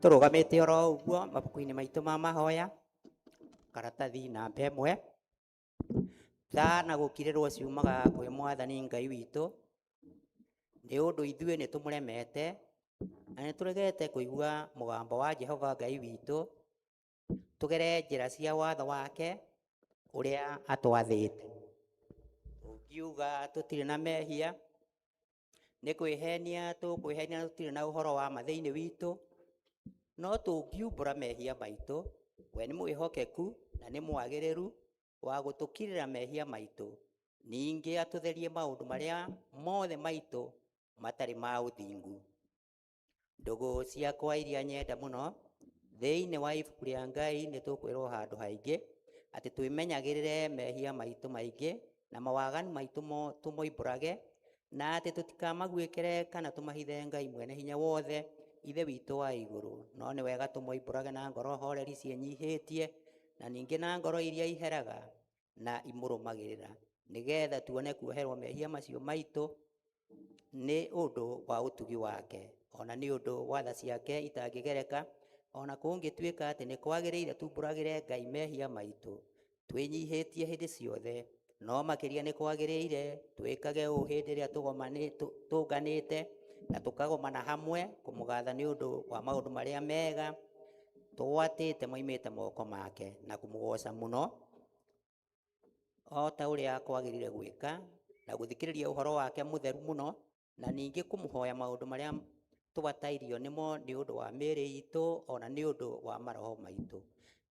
Tũrũgamĩte oro ũguo mabuku-inĩ maitũ ma mahoya, karatathi namba 1. Tha na gũkirĩrwo ciumaga kwĩ Mwathani Ngai witũ, nĩ ũndũ ithuĩ nĩ tũmũremete na nĩ tũregete kũigua mũgambo wa Jehova Ngai witũ, tũgere njĩra cia watho wake ũrĩa atwathĩte. Tũngiuga tũtirĩ na mehia, nĩ kwĩhenia tũkwĩhenia na tũtirĩ na ũhoro wa ma thĩinĩ witũ, no tũngiumbũra mehia maitũ, we nĩ mwĩhokeku na nĩ mwagĩrĩru wa gũtũkirĩra mehia maitũ, ningĩ atũtherie maũndũ marĩa mothe maitũ matarĩ ma ũthingu. Ndũgũ ciakwa iria nyenda mũno, thĩinĩ wa ibuku rĩa Ngai nĩ tũkwĩrwo handũ haingĩ atĩ twĩmenyagĩrĩre mehia maitũ maingĩ na mawaganu maitũ tũmoimbũrage, na atĩ tũtikamaguĩkĩre kana tũmahithe Ngai mwene hinya wothe, Ithe witũ wa igũrũ. No nĩ wega tũmoimbũrage na ngoro horeri ciĩnyihĩtie, na ningĩ na ngoro iria iheraga na imũrũmagĩrĩra, nĩgetha tuone kuoherwo mehia macio maitũ nĩ ũndũ wa ũtugi wake, ona nĩ ũndũ wa tha ciake itangĩgereka, ona kũngĩtuĩka atĩ nĩ kwagĩrĩire tumbũragĩre Ngai mehia maitũ twĩnyihĩtie hĩndĩ ciothe, no makĩria nĩ kwagĩrĩire twĩkage ũũ hĩndĩ ĩrĩa tũnganĩte na tũkagomana hamwe kũmũgatha nĩ ũndũ wa maũndũ marĩa mega tũgwatĩte moimĩte moko make, na kũmũgoca mũno o ta ũrĩa kwagĩrĩire gwĩka, na gũthikĩrĩria ũhoro wake mũtheru mũno, na ningĩ kũmũhoya maũndũ marĩa tũbatairio nĩmo nĩ ũndũ wa mĩĩrĩ itũ ona nĩ ũndũ wa maroho maitũ.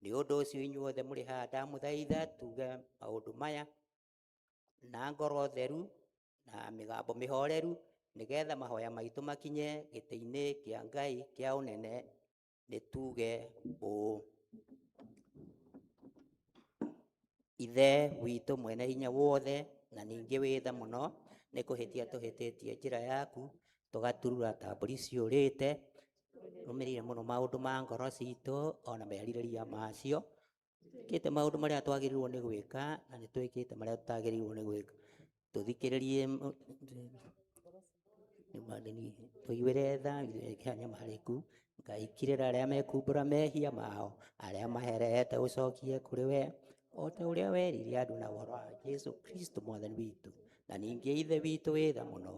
Nĩ ũndũ ũcio inyuothe mũrĩ haha ndamũthaitha tuge maũndũ maya na ngoro theru na mĩgambo mĩhoreru, nĩgetha mahoya maitũ makinye gĩtĩ-inĩ kĩa Ngai kĩa ũnene. Nĩ tuge ũũ: Ithe witũ mwene hinya wothe na ningĩ wĩ tha mũno, nĩ kũhĩtia tũhĩtĩtie njĩra yaku, tũgaturura ta mbũri ciũrĩte, rũmĩrĩire mũno maũndũ ma ngoro citũ ona merirĩria macio, twĩkĩte maũndũ marĩa twagĩrĩirwo nĩ gwĩka na nĩ twĩkĩte marĩa tũtagĩrĩirwo nĩ gwĩka. Tũthikĩrĩrie, tũiguĩre tha ithuĩ anyamarĩku. Ngai kirĩra arĩa mekumbũra mehia mao, arĩa maherete ũcokie kũrĩ we, o ta ũrĩa werire andũ na ũhoro wa Jesu Kristo Mwathani witũ. Na ningĩ Ithe witũ wĩ tha mũno,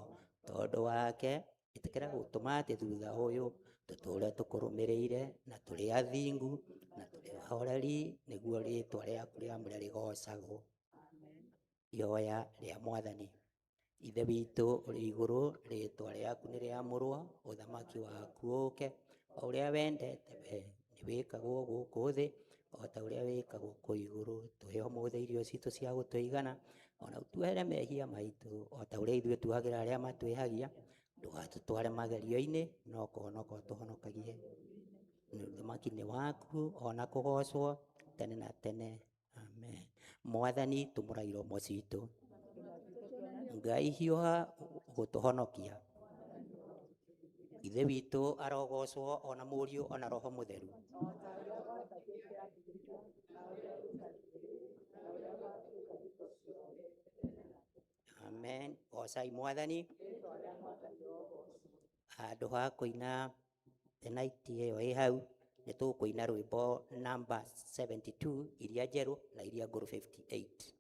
tondũ wake ĩtĩkĩra gũtũma atĩ thutha ũyũ tũtũre tũkũrũmĩrĩire na tũrĩ athingu na tũrĩ ahoreri, nĩguo rĩtwa rĩaku rĩamũre rĩgocagwo. Ihoya rĩa Mwathani. Ithe witũ ũrĩ igũrũ, rĩtwa rĩaku nĩ rĩamũrwo, ũthamaki waku ũke, o ũrĩa wendete we nĩ wĩkagwo gũkũ thĩ o ta ũrĩa wĩkagwo kũu igũrũ. Tũhe ũmũthĩ irio citũ cia gũtũigana, ona ũtuohere mehia maitũ o ta ũrĩa ithuĩ tuohagĩra arĩa matwĩhagia, ndũgatũtware magerio-inĩ, no kũhonoka ũtũhonokagie. Ũthamaki nĩ waku ona kũgocwo tene na tene. Amen. Mwathani tumũra iromo citũ. Ngai hiũha gũtũhonokia. Ithe witũ arogocwo ona Mũriũ ona Roho Mũtheru. Amen. Gocai Mwathani. Handũ ha kũina tenaiti ĩyo ĩ hau, nĩ tũkũina rwĩmbo namba 72 iria njerũ na iria ngũrũ 58.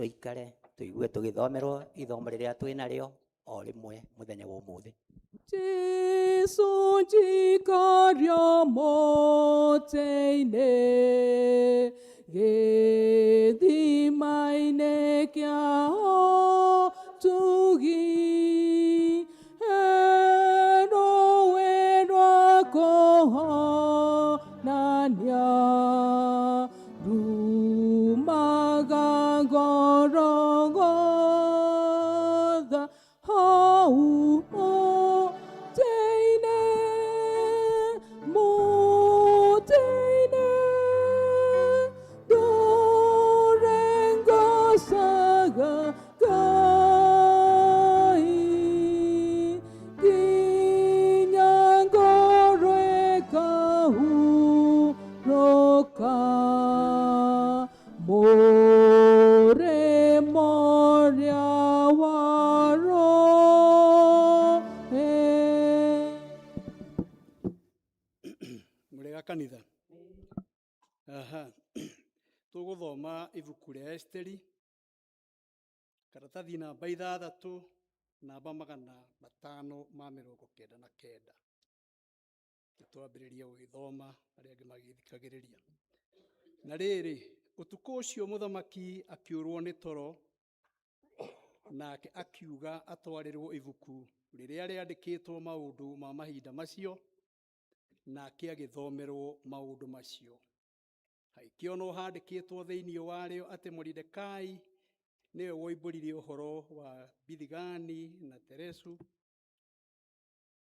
Tũikare tũigue tũgĩthomerwo ithomo rĩrĩa twĩ narĩo o rĩmwe mũthenya wa ũmũthĩ. Jesu njikaria mũtĩ-inĩ, gĩthima-inĩ kĩa ũtugi, he rũĩ rwa kũhonania, rumaga ngoro gotha hau mũtĩ-inĩ, mũtĩ-inĩ, ndũre ngocaga Ngai, nginya ngorwo ĩkahurũka, mũrĩmo ũrĩa wa rũĩ. Mũrĩega kanitha. Aha. Tũgũthoma ibuku rĩa Esteri, karatathi namba 6, namba 599. Nĩtwambĩrĩria gũgĩthoma arĩa angĩ magĩthikagĩrĩria. Na rĩrĩ, ũtukũ ũcio mũthamaki akĩũrwo nĩ toro, nake akiuga atwarĩrwo ibuku rĩrĩa rĩandĩkĩtwo maũndũ ma mahinda macio, nake agĩthomerwo maũndũ macio. Hagĩkĩonwo handĩkĩtwo thĩinĩ warĩo atĩ Moridekai nĩwe woimbũrire ũhoro wa Bithigani na Teresu,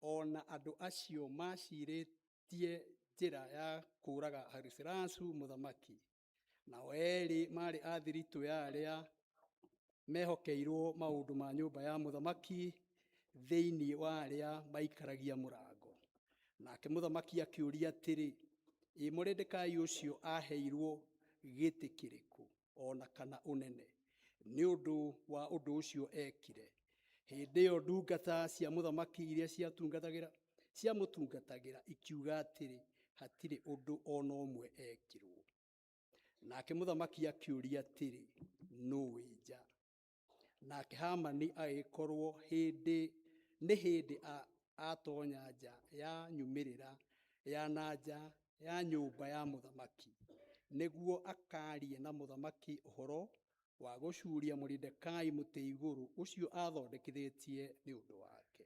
o na andũ acio macirĩtie njĩra ya kũũraga Ahasuerusu mũthamaki. Nao erĩ marĩ a thiritũ ya arĩa mehokeirwo maũndũ ma nyũmba ya mũthamaki thĩinĩ wa arĩa maikaragia mũrango. Nake mũthamaki akĩũria atĩrĩ, ĩ Moridekai ũcio aheirwo gĩtĩ kĩrĩkũ o na kana ũnene nĩ ũndũ wa ũndũ ũcio ekire? Hĩndĩ ĩyo ndungata cia mũthamaki iria ciamũtungatagĩra ikiuga atĩrĩ, hatirĩ ũndũ o na ũmwe ekirwo. Nake mũthamaki akĩũria atĩrĩ, nũ wĩ nja? Nake Hamani agĩkorwo nĩ hĩndĩ atonya nja ya nyumĩrĩra ya na nja ya nyũmba ya mũthamaki, nĩguo akaarie na mũthamaki ũhoro wa gũcuuria Moridekai mũtĩ igũrũ ũcio athondekithĩtie nĩ ũndũ wake.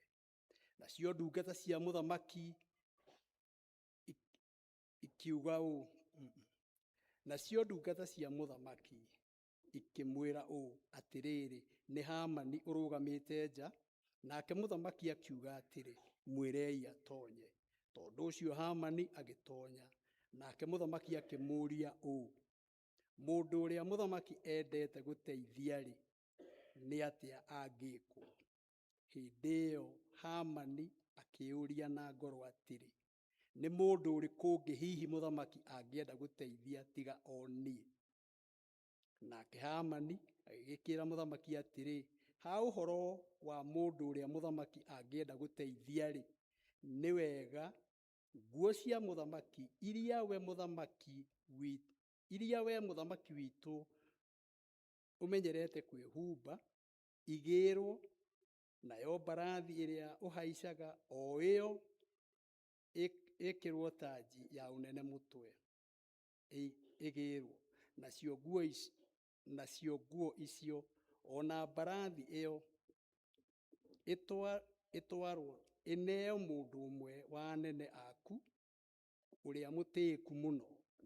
Nacio ndungata cia mũthamaki ikiuga ũũ, nacio ndungata cia mũthamaki ikĩmwĩra ũũ, atĩrĩrĩ, nĩ Hamani ũrũgamĩte nja. Nake mũthamaki akiuga atĩrĩ, mwĩrei atonye. Tondũ ũcio Hamani agĩtonya. Nake mũthamaki akĩmũũria ũũ, mũndũ ũrĩa mũthamaki endete gũteithia-rĩ, nĩ atĩa angĩkwo? Hĩndĩ ĩyo Hamani akĩũria na ngoro atĩrĩ, nĩ mũndũ ũrĩkũ ũngĩ hihi mũthamaki angĩenda gũteithia tiga o niĩ? Nake Hamani agĩgĩkĩra mũthamaki atĩrĩ, ha ũhoro wa mũndũ ũrĩa mũthamaki angĩenda gũteithia-rĩ, nĩ wega nguo cia mũthamaki iria we mũthamaki witũ ũmenyerete kwĩhumba igĩrwo, nayo mbarathi ĩrĩa ũhaicaga o ĩyo ĩkĩrwo taji ya ũnene mũtwe ĩgĩrwo, nacio nguo icio o na mbarathi ĩyo ĩtwarwo ĩneo mũndũ ũmwe wa anene aku ũrĩa mũtĩĩku mũno,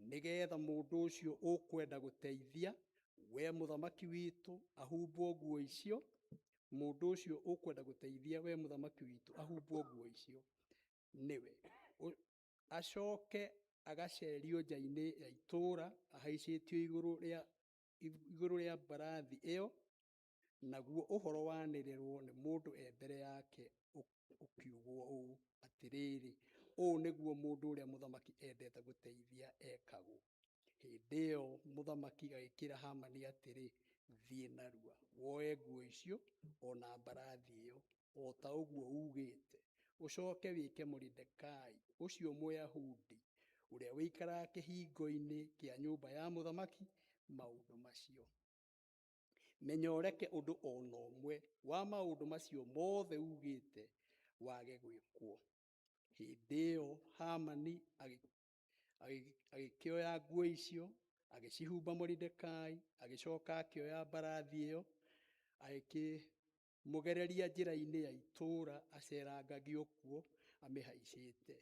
nĩgeetha mũndũ ũcio ũkwenda gũteithia we mũthamaki witũ ahumbwo nguo icio, mũndũ ũcio ũkwenda gũteithia we mũthamaki witũ ahumbwo nguo icio nĩwe, acoke agacerio nja-inĩ ya itũũra ahaicĩtio igũrũ rĩa mbarathi ĩyo, naguo ũhoro wanĩrĩrwo nĩ mũndũ e mbere yake ũkiugwo ũũ, atĩrĩrĩ, ũũ nĩguo mũndũ ũrĩa mũthamaki endete gũteithia ekagwo. Hĩndĩ ĩyo mũthamaki agĩkĩra Hamani atĩrĩ, thiĩ narua woe nguo icio o na mbarathi ĩyo, o ta ũguo ugĩte, ũcoke wĩke Moridekai ũcio Mũyahudi ũrĩa ũikaraga kĩhingo-inĩ kĩa nyũmba ya mũthamaki maũndũ macio. Menya ũreke ũndũ o na ũmwe wa maũndũ macio mothe ugĩte wage gwĩkwo. Hĩndĩ ĩyo Hamani agĩkĩoya nguo icio, agĩcihumba Moridekai, agĩcoka akĩoya mbarathi ĩyo, agĩkĩmũgereria njĩra-inĩ ya itũũra acerangagio kuo amĩhaicĩte.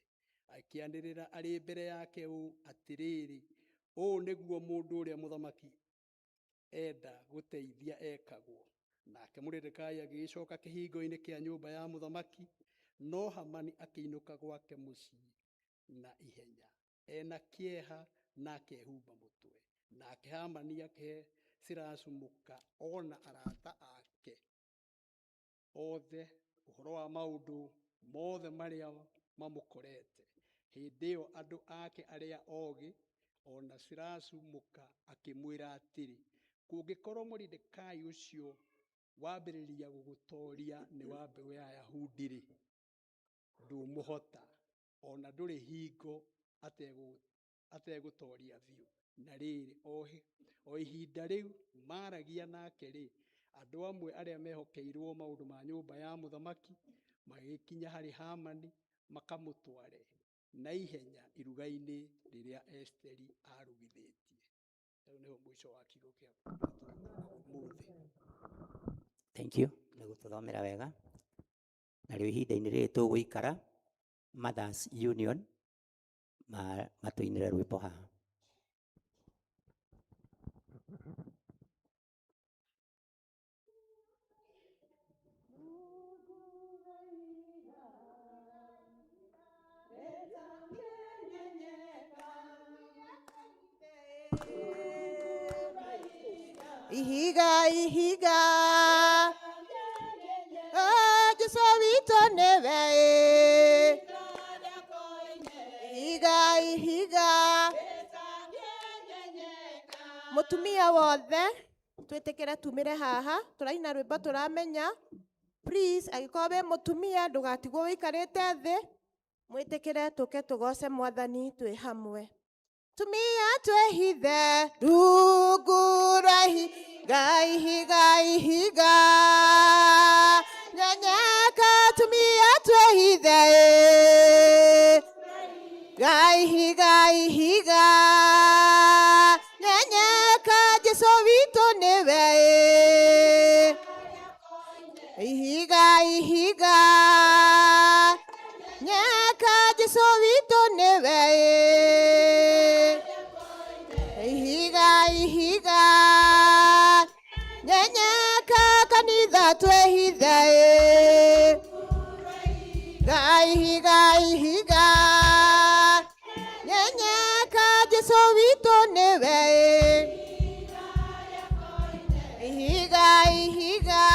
Akĩanĩrĩra arĩ mbere yake ũũ, "Atĩrĩrĩ, ũũ nĩguo mũndũ ũrĩa mũthamaki enda gũteithia ekagwo." Nake Moridekai agĩgĩcoka kĩhingo-inĩ kĩa nyũmba ya mũthamaki, no Hamani akĩinũka gwake mũciĩ na ihenya, ena kĩeha na akehumba mũtwe. Nake Hamani akĩhe Sirasu mũka ona arata ake othe ũhoro wa maũndũ mothe marĩa mamũkorete. Hĩndĩ ĩyo andũ ake arĩa ogĩ ona Sirasu mũka akĩmwĩra atĩrĩ, "Kũngĩkorwo Moridekai ũcio wambĩrĩria gũgũtooria nĩ wa mbeũ ya Ayahudi-rĩ, ndũmũhota, ona ndũrĩ hingo ategũtooria biũ." Na rĩrĩ, o ihinda rĩu maaragia nake-rĩ, andũ amwe arĩa mehokeirwo maũndũ ma nyũmba ya mũthamaki magĩgĩkinya harĩ Hamani makamũtware na ihenya iruga-inĩ rĩrĩa Esiteri aarugithĩtie. Hau nĩho mũico wa kiugo kĩa ũmũthĩ. Thank you nĩ gũtũthomera wega. Na rĩu ihinda-inĩ rĩrĩ tũgũikara Mothers Union matũinĩre rwĩmbo haha. Ihiga, ihiga. Oh, Jesu witũ nĩwe. Ihiga, ihiga. Mũtumia wothe twĩtĩkĩre tumĩre haha, tũraina rwĩmbo tũramenya. Please, angĩkorwo wĩ mũtumia, ndũgatigwo wĩikarĩte thĩ, mwĩtĩkĩre tũke tũgoce Mwathani twĩ hamwe. Tumia twĩhithe rungu rwa ihiga, ihiga, ihiga nyenyeka. Tumia twĩhithe ga ihiga, ihiga nyenyeka. Jesu witũ nĩwe ihiga, ihiga nyeka. Jesu witũ nĩwe ihiga, ihiga nyenyeka. Kanitha twĩhithe ga ihiga, ihiga nyenyeka. Jesu witũ nĩwe ihiga, ihiga.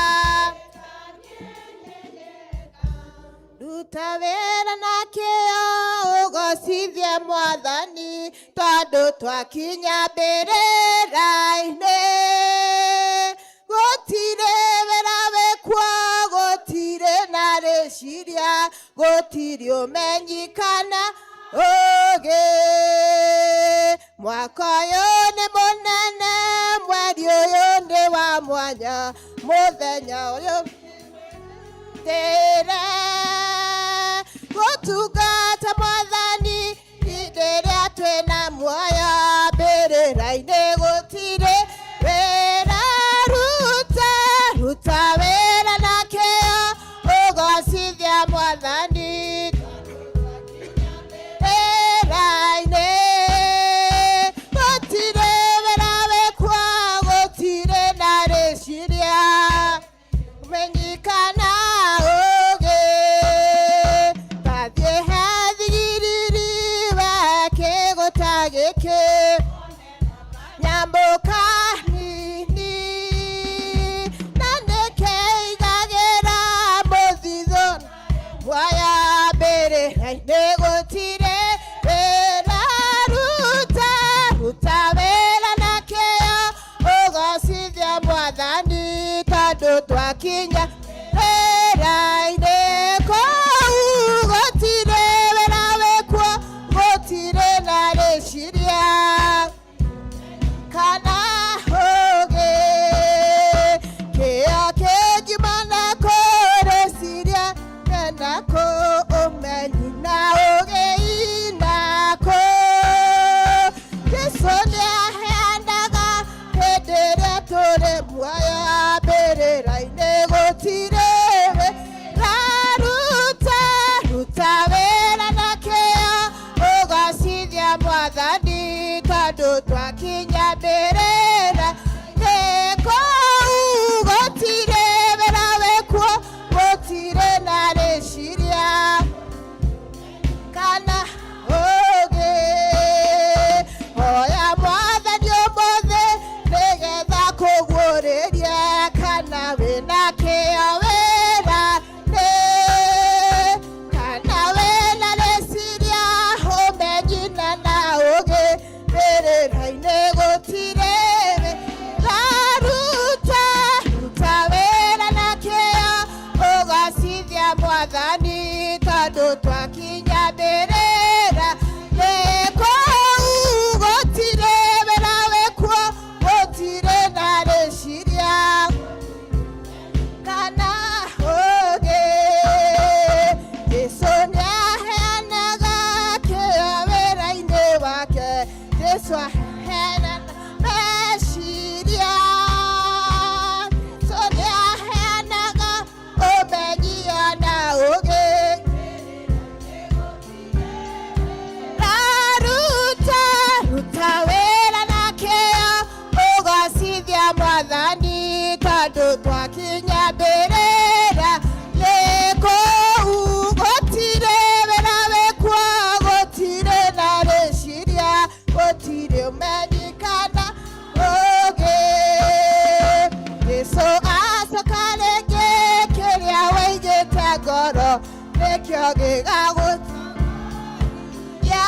Ruta wĩra na kĩyo ũgocithie Mwathani, tondũ twakinya mbĩrĩra-inĩ gũtirĩ wĩra wĩkuo, gũtirĩ na rĩciria, gũtirĩ ũmenyi kana ũgĩ. Mwaka ũyũ nĩ mũnene, mweri ũyũ nĩ wa mwanya, mũthenya ũyũ tĩre gũtungata Mwathani hĩndĩ ĩrĩa twĩna muoyo. Mbĩrĩra-inĩ gũtirĩ wĩra. Ruta, ruta wĩra na kĩyo ũgocithia Mwathani. Mbĩrĩra-inĩ gũtirĩ wĩra wĩkuo, gũtirĩ na rĩciria, menyikana ũgĩ. Tathiĩ he thigiriri we kĩgũta gĩkĩ nyambũka nini, na nĩkĩigagĩra mũthithũ muoya. Mbĩrĩra-inĩ gũtirĩ wĩra. Ruta, ruta wĩra na kĩyo ũgocithia Mwathani, tondũ twakinya wĩra-inĩ kũu gũtirĩ wĩra wĩkuo, gũtirĩ na rĩciria kana ũgĩ. Tondũ twakinya mbĩrĩra nĩ kũu gũtirĩ wĩra wĩkuo gũtirĩ na rĩciria kana ũũgĩ. Hoya Mwathani ũmũthĩ nĩgetha kũguũrĩrie kana wĩna kĩo wĩra-inĩ, kana wĩna rĩciria ũmenyi na ũũgĩ. Mbĩrĩra-inĩ gũtirĩ wĩra, ruta ruta wĩra na kĩo ũgacithia Mwathani tondũ twakinya mbĩrĩra nĩ kũu gũtirĩ wĩra wĩkuo gũtirĩ na rĩciria kana ũũgĩ. Jesũ nĩaheanaga kĩo wĩra-inĩ wake. Jesũ aheanaga meciria. Jesũ nĩaheanaga ũmenyi ona ũũgĩ. Ruta ruta wĩra na kĩo ũgacithia Mwathani tondũ twakinya mbĩrĩra nĩ kũu gũtirĩ wĩra wĩkuo gũtirĩ na rĩciria gũtirĩ ũmenyi kana ũũgĩ. Jesũ acoka rĩngĩ kĩrĩa waigĩte ngoro nĩkĩo gĩgagũteithia.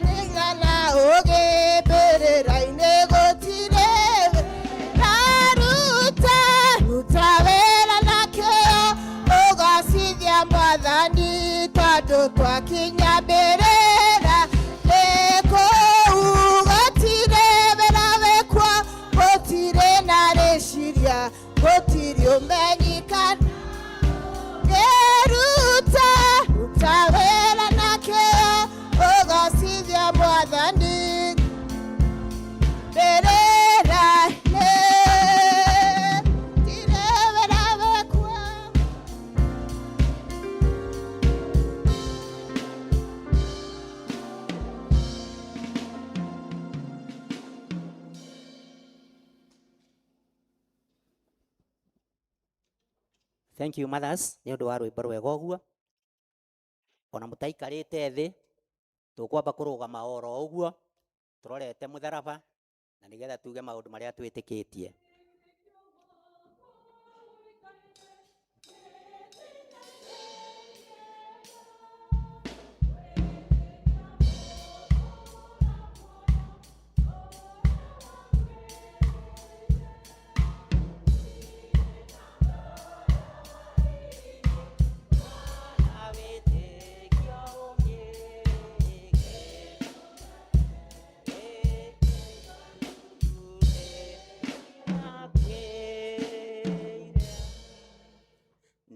Nĩgana ũũgĩ mbĩrĩra-inĩ gũtirĩ wĩra. Ruta ruta wĩra na kĩo ũgacithia Mwathani tondũ twakinya mbĩrĩra nĩ kũu gũtirĩ wĩra wĩkuo gũtirĩ na rĩciria gũtirĩ ũmenyi kana Ruta ruta wĩra na kĩo ũgacithia Mwathani mbĩrĩra-inĩ gũtirĩ wĩra wĩkuo. Thank you mothers nĩ ũndũ wa rwĩmbo rwega ũguo. Ona mũtaikarĩte thĩ tũkwamba kũrũgama oro ũguo tũrorete mũtharaba na nĩgetha tuge maũndũ marĩa twĩtĩkĩtie.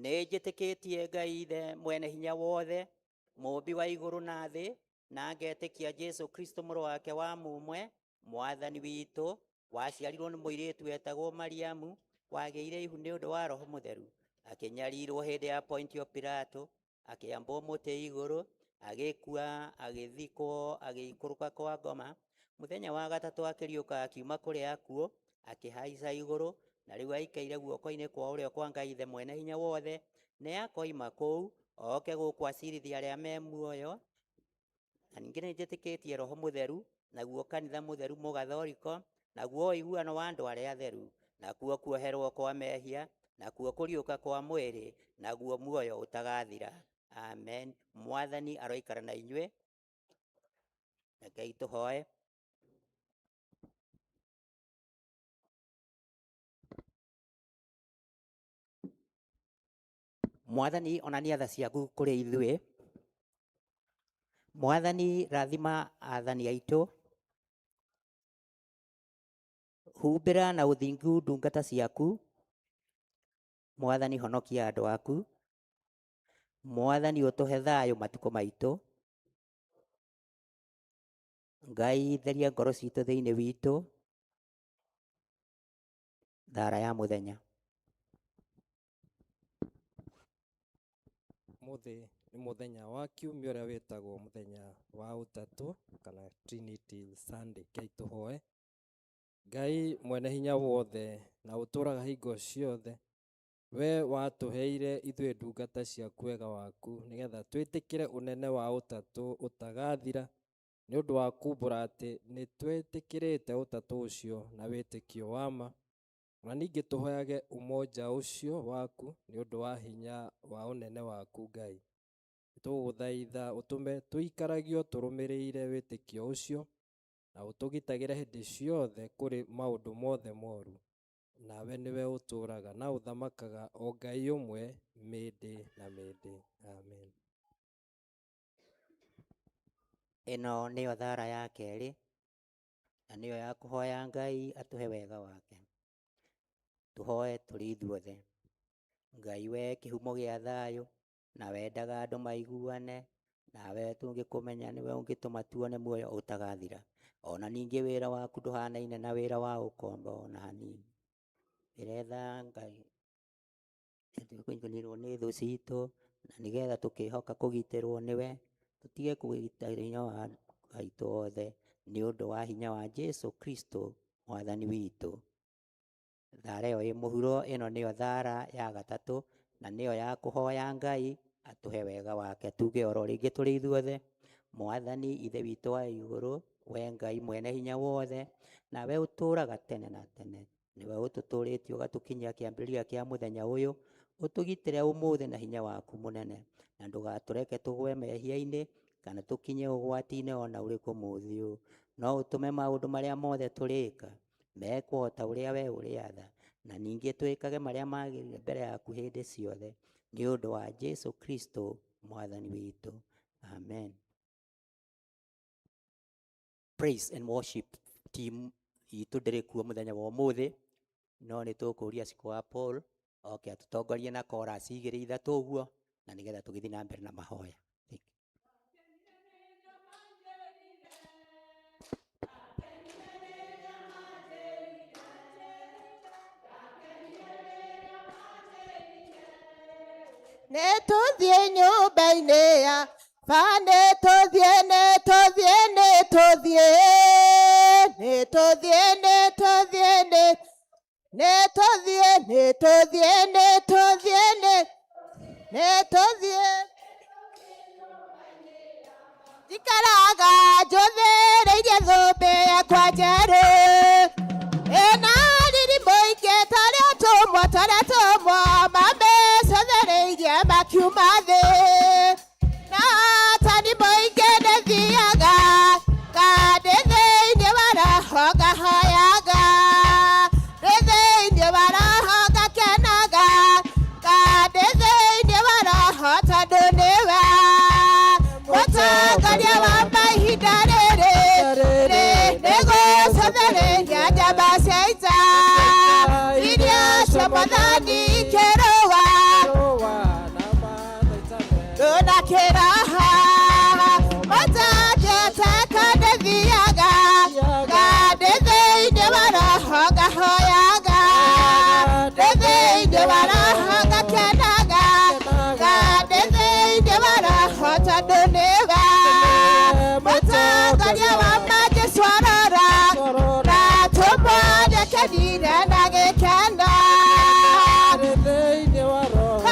Nĩ njĩtĩkĩtie Ngai Ithe mwene hinya wothe, mũũmbi wa igũrũ na thĩ, na ngetĩkia Jesũ Kristo mũrũ wake wa mũmwe, Mwathani witũ, waciarirwo nĩ mũirĩtu wetagwo Mariamu, wagĩire ihu nĩ ũndũ wa Roho Mũtheru, akĩnyarirwo hĩndĩ ya Pontio Pilato, akĩambwo mũtĩ igũrũ, agĩkua, agĩthikwo, agĩikũrũka kwa ngoma. Mũthenya wa gatatũ akĩriũka akiuma kũrĩ akuũ, akĩhaica igũrũ, na rĩu aikaire guoko-inĩ kwa ũrĩo kwa Ngai Ithe mwene hinya wothe. Nĩ akoima kũu oke gũkũ acirithie arĩa me muoyo. Na ningĩ nĩ njĩtĩkĩtie Roho Mũtheru, naguo kanitha mũtheru mũgathoriko, naguo ũiguano wa andũ arĩa atheru, nakuo kuoherwo kwa mehia, nakuo kũriũka kwa mwĩrĩ, naguo muoyo ũtagathira. Amen. Mwathani aroikara na inyuĩ. Rekei tũhoe. Mwathani onania tha ciaku kũrĩ ithuĩ. Mwathani rathima athani aitũ. Humbĩra na ũthingu ndungata ciaku. Mwathani honokia andũ aku. Mwathani ũtũhe thayũ matukũ maitũ. Ngai theria ngoro citũ thĩinĩ witũ. Thara ya mũthenya. Ũmũthĩ nĩ mũthenya wa kiumia ũrĩa wĩtagwo mũthenya wa ũtatũ kana Trinity Sunday. Rekei tũhoe. Ngai mwene hinya wothe na ũtũraga hingo ciothe, we watũheire ithuĩ ndungata ciaku wega waku nĩgetha twĩtĩkĩre ũnene wa ũtatũ ũtagathira nĩ ũndũ wa kumbũra atĩ nĩ twĩtĩkĩrĩte ũtatũ ũcio na wĩtĩkio wa ma. Na ningĩ tũhoyage umoja ũcio waku nĩ ũndũ wa hinya wa ũnene waku Ngai. Tũgũthaitha ũtũme tũikaragio tũrũmĩrĩire wĩtĩkio ũcio na ũtũgitagĩre hĩndĩ ciothe kũrĩ maũndũ mothe moru. Nawe nĩwe ũtũũraga na ũthamakaga o Ngai ũmwe mĩndĩ na mĩndĩ. Amen. Ĩno nĩyo thara ya kerĩ na nĩyo ya kũhoya Ngai atũhe wega wake. Tũhoe tũrĩ ithuothe. Ngai we kĩhumo gĩa thayũ na wendaga andũ maiguane, nawe tũngĩkũmenya nĩwe ũngĩtũma tuone muoyo ũtagathira. Ona ningĩ wĩra waku ndũhanaine na wĩra wa ũkombo ona hanini. Ndĩretha Ngai tũkũnyitanĩrwo nĩ thũ citũ na nĩgetha tũkĩhoka kũgitĩrwo nĩwe, tũtige kũgita hinya wa aitũ othe nĩ ũndũ wa hinya wa Jesu Kristo mwathani witũ. Thara ĩyo ĩ mũhuro, ĩno nĩyo thara ya gatatũ na nĩyo ya kũhoya Ngai atũhe wega wake. Tuge oro rĩngĩ tũrĩ ithuothe, Mwathani Ithe witũ wa igũrũ, we Ngai mwene hinya wothe, nawe ũtũũraga tene na tene, nĩwe ũtũtũrĩtie ũgatũkinyia kĩambĩrĩria kĩa mũthenya ũyũ, ũtũgitĩre ũmũthĩ na hinya waku mũnene, na ndũgatũreke tũgwe mehia-inĩ kana tũkinye ũgwati-inĩ ona ũrĩkũ mũthĩ ũyũ, no ũtũme maũndũ marĩa mothe tũrĩka mekwo o ta ũrĩa we ũrĩatha, na ningĩ twĩkage marĩa magĩrĩire mbere yaku hĩndĩ ciothe, nĩ ũndũ wa Jesu Kristo mwathani witũ. Amen. Praise and worship team itũ ndĩrĩ kuo mũthenya wa ũmũthĩ, no nĩ tũkũria Siko wa Paul oke atũtongorie na chorus igĩrĩ ithatũ ũguo, na nĩgetha tũgĩthiĩ na mbere na mahoya. Thank you. Nĩ tũthiĩ nyũmba-inĩ ya ba, nĩ tũthiĩ, nĩ tũthiĩ, nĩ tũthiĩ, nĩ tũthiĩ, nĩ tũthiĩ, nĩ nĩ tũthiĩ, nĩ tũthiĩ, nĩ tũthiĩ, nĩ nĩ tũthiĩ. Njikaraga njũthĩrĩirie thũmbĩ yakwa njerũ ĩna riri mũingĩ tarĩa tũmwe, tarĩa tũmwe mamĩcũthĩrĩirie makiuma thĩ, na tani mũingĩ nĩthiaga ngandĩ thĩinĩ wa roho ngahoyaga, ndĩ thĩinĩ wa roho ngakenaga, ngandĩ thĩinĩ wa roho tondũ nĩwe mũtongoria wa mahinda rĩrĩ nĩgũcũthĩrĩria njamba cia ita iria cia mwathani ikĩrũa rũna kĩraha mũtangĩteka nĩthiaga ngandĩ thĩinĩ wa roho ngahoyaga, ndĩ thĩinĩ wa roho ngakenaga, ngandĩ thĩinĩ wa roho tondũ nĩwe mũtongoria wa majesu arora na tũmwoneke na gĩkeno.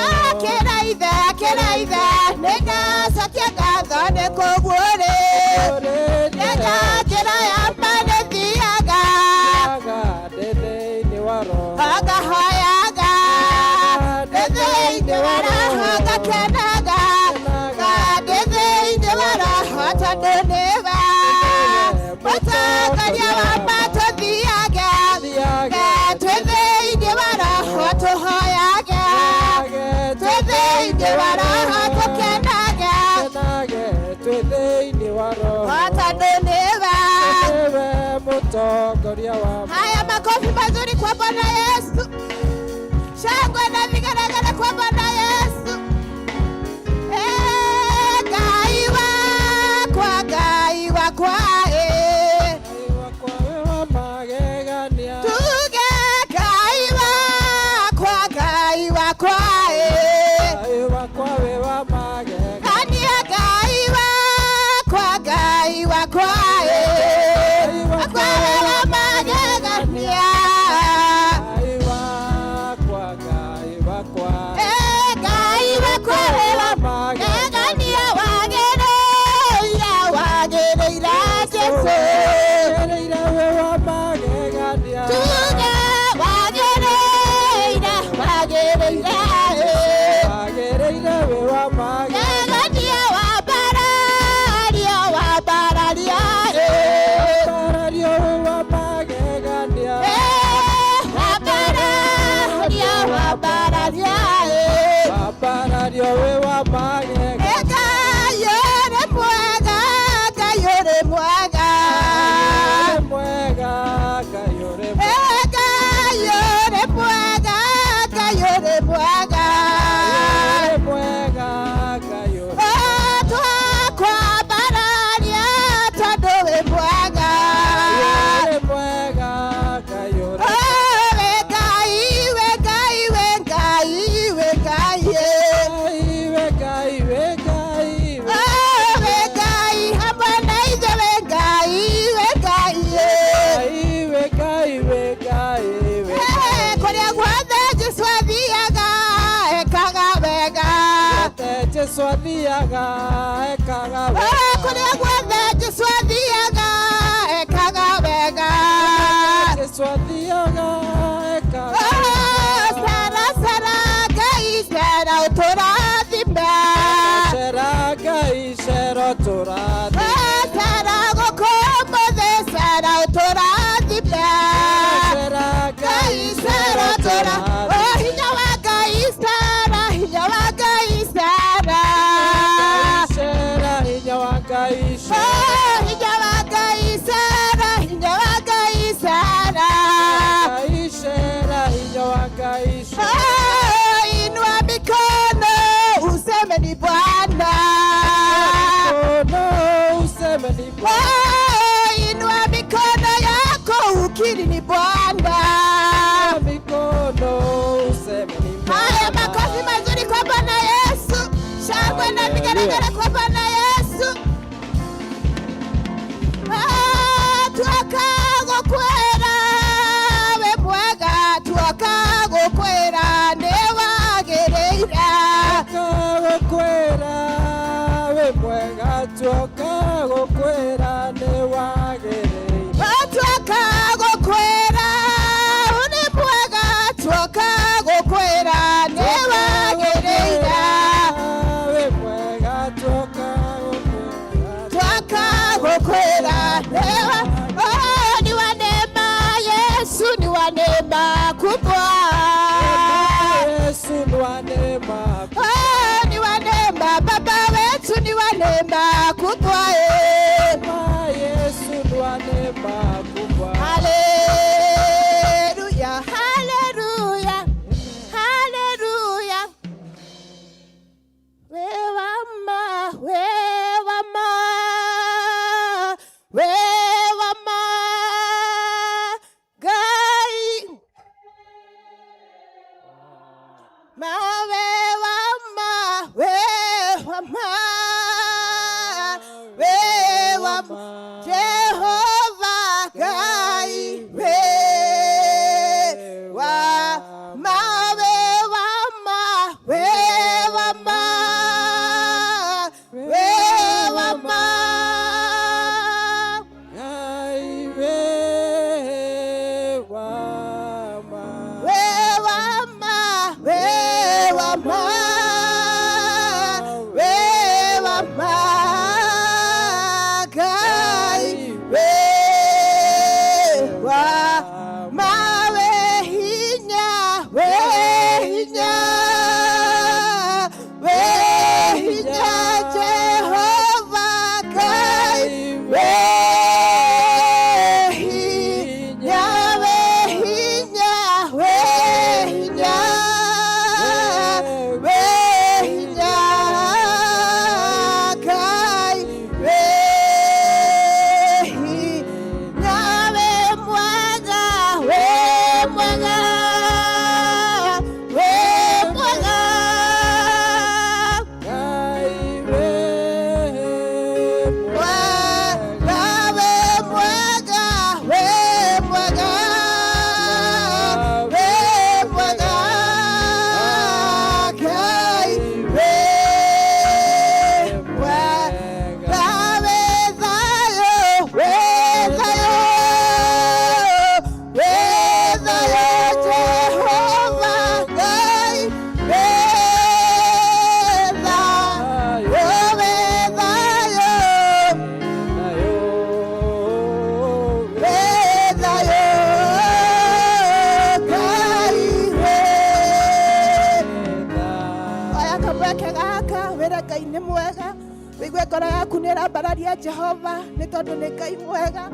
Akĩra ithe, akĩra ithe, nĩndacokia ngatho nĩ kũguũrĩ nĩnya njĩra ya ma nĩthiaga ngahoyaga, ndĩ thĩinĩ wa roho ngakenaga, ngandĩ thĩinĩ wa roho tondũ nĩwe mũtongoria wa ma tũthiage twĩ thĩinĩ wa roho tũhoyage, twĩ thĩinĩ wa roho tũkenage tondũ nĩwe. Haya, makofi mazuri kwa Bwana Yesu, shangwe na vigelegele kwa Bwana Yesu. Eh, Ngai wakwa, Ngai wakwa, eh. Tuge Ngai wakwa, Ngai wakwa, eh. Gegania wambararia wambararia eh. Wambararia wĩ wa magegania. Eh, wambararia wambararia eh. Wambararia wĩ wa magegania. Ngai ũrĩ mwega, Ngai ũrĩ mwega. Ũrĩ mwega, Ngai ũrĩ mwega. Ngai ũrĩ mwega, Ngai ũrĩ mwega. Ũrĩ mwega, Ngai ũrĩ Oh, twakwambararia tondũ wĩ mwega. Ũrĩ mwega, Ngai ũrĩ Oh, wĩ Ngai, wĩ Ngai, wĩ Ngai, wĩ Ngai, eh. Ngai, wĩ Ngai, wĩ Ngai, wĩ Oh, wĩ Ngai, hamwe na ithuĩ wĩ Ngai, wĩ Ngai, eh. Ngai, wĩ Ngai, wĩ Ngai, wĩ Eh, kũrĩa guothe Jesũ athiaga ekaga wega. Guothe Jesũ athiaga ekaga Eh, wega. kũrĩa guothe Jesũ athiaga ekaga wega. Jesũ athiaga ekaga Oh, cera cera Ngai cera ũtũrathime. Cera Ngai cera ũtũrathime. Eh, cera gũkũ ũmũthĩ cera ũtũrathime. Cera Ngai cera ũtũra. Oh, hinya wa Ngai cera, hinya wa Ngai cera. Cera hinya wa Ngai cera. Oh, hinya wa Ngai cera, hinya wa Ngai cera. Ngai cera hinya wa Ngai cera. Oh, inua mikono useme ni Bwana. Mkono useme ni Bwana. Oh, inua mikono yako ukiri ni Bwana. Mikono useme ni Bwana. Haya, makofi mazuri kwa Bwana Yesu, shangwe na vigelegele kwa Bwana Yesu. Ah, tuoka gukwĩra wĩ mwega, tuoka gũkwĩra nĩ wagĩrĩire. Tuoka gũkwĩra wĩ mwega, tuoka gũkwĩra nĩ wagĩrĩire. Oh, tuoka gũkwĩra nĩ mwega, tuoka gũkwĩra nĩ wagĩrĩire. Wĩ mwega, tuoka gũkwĩra. Twaka gukwĩra newa oh, ni wa neema Yesu ni wa neema kubwa Yesu ni wa neema. oh, ni wa neema Baba wetu ni wa neema kubwa eh. Yesu ni wa neema kubwa. Haleluya, haleluya, haleluya. We wama, we wama, we wama, Ngai. Ma we wama, we wama, we wama, Jehova Ngai we wa ma we wa ma we wa ma we wa ma. Ngai we wa ma. We wa ma we wa ma we wa ma Ngai. Gaka wĩre Ngai nĩ mwega, wĩigue ngoro yaku nĩ ĩrambararia Jehova, nĩ tondũ nĩ Ngai mwega,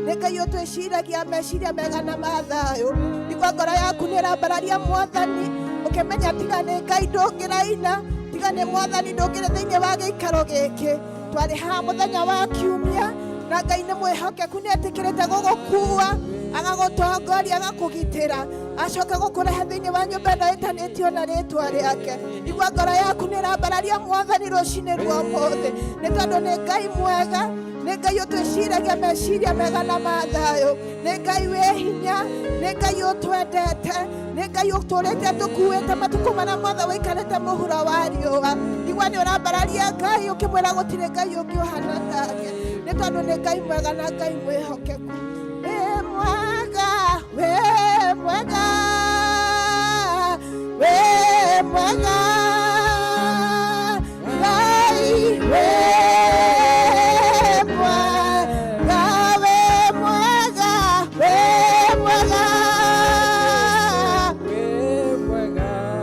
nĩ Ngai ũtwĩciragia meciria mega na ma thayũ. Igua ngoro yaku nĩ ĩrambararia Mwathani, ũkĩmenya tiga nĩ Ngai ndũngĩraina, tiga nĩ Mwathani ndũngĩrĩ thĩinĩ wa gĩikaro gĩkĩ. Twarĩ haha mũthenya wa kiumia na Ngai nĩ mwĩhokeku, nĩ etĩkĩrĩte gũgũkua, agagũtongoria, agakũgitĩra, acoke gũkũrehe thĩinĩ wa nyũmba ĩno ĩtanĩtio na rĩtwa rĩake. Igua ngoro yaku nĩ ĩrambararia Mwathani rũcinĩ rwa ũmũthĩ, nĩ tondũ nĩ Ngai mwega, nĩ Ngai ũtwĩciragia meciria mega na ma thayũ, nĩ Ngai wĩ hinya, nĩ Ngai ũtwendete, nĩ Ngai ũtũrĩte tũkuĩte matukũ marĩa mothe wĩikarĩte mũhuro wa riũa. Igua nĩ ũrambararia Ngai ũkĩmwĩra gũtirĩ Ngai ũngĩ ũhana take, nĩ tondũ nĩ Ngai mwega na Ngai mwĩhokeku. Wĩ mwega, wĩ mwega, wĩ mwega, Ngai wĩ mwega, wĩ mwega, wĩ mwega.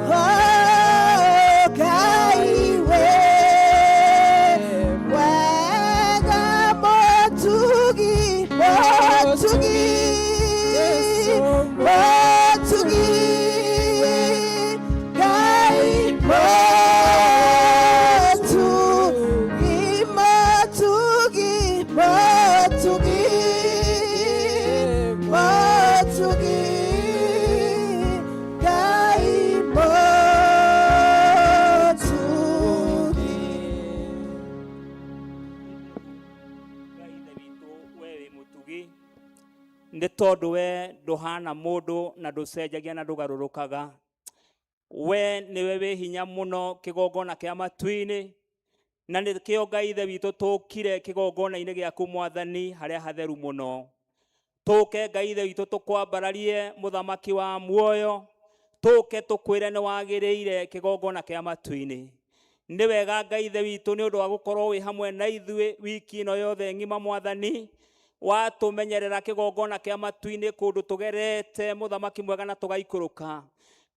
Oh, Ngai wĩ mwega, mũtugi, mũtugi, mũtugi, Ngai mũtugi, mũtugi, mũtugi, mũtugi, Ngai mũtugi. Ngai Ithe witũ, we wĩ mũtugi, nĩ tondũ we ndũhana mũndũ na ndũcenjagia na ndũgarũrũkaga. We nĩwe wĩ hinya mũno kĩgongona kĩa matu-inĩ, na nĩkĩo Ngai Ithe witũ tũkire kĩgongona-inĩ gĩaku Mwathani harĩa hatheru mũno. Tũke Ngai Ithe witũ tũkwambararie mũthamaki wa muoyo, tũke tũkwĩre nĩ wagĩrĩire kĩgongona kĩa matu-inĩ. Nĩ wega Ngai Ithe witũ nĩ ũndũ wa gũkorwo wĩ hamwe na ithuĩ wiki ĩno yothe ng'ima Mwathani, watũmenyerera kĩgongona kĩa matu-inĩ kũndũ tũgerete mũthamaki mwega na tũgaikũrũka,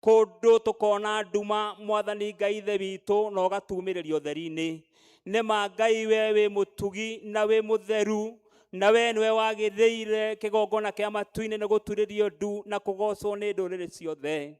kũndũ tũkona nduma Mwathani Ngai Ithe witũ na ũgatumĩrĩria ũtheri-inĩ. Nĩ ma Ngai we wĩ mũtugi na wĩ mũtheru, na we nĩwe wagĩrĩire kĩgongona kĩa matu-inĩ nĩ gũturĩrio ndu na kũgocwo nĩ ndũrĩrĩ ciothe.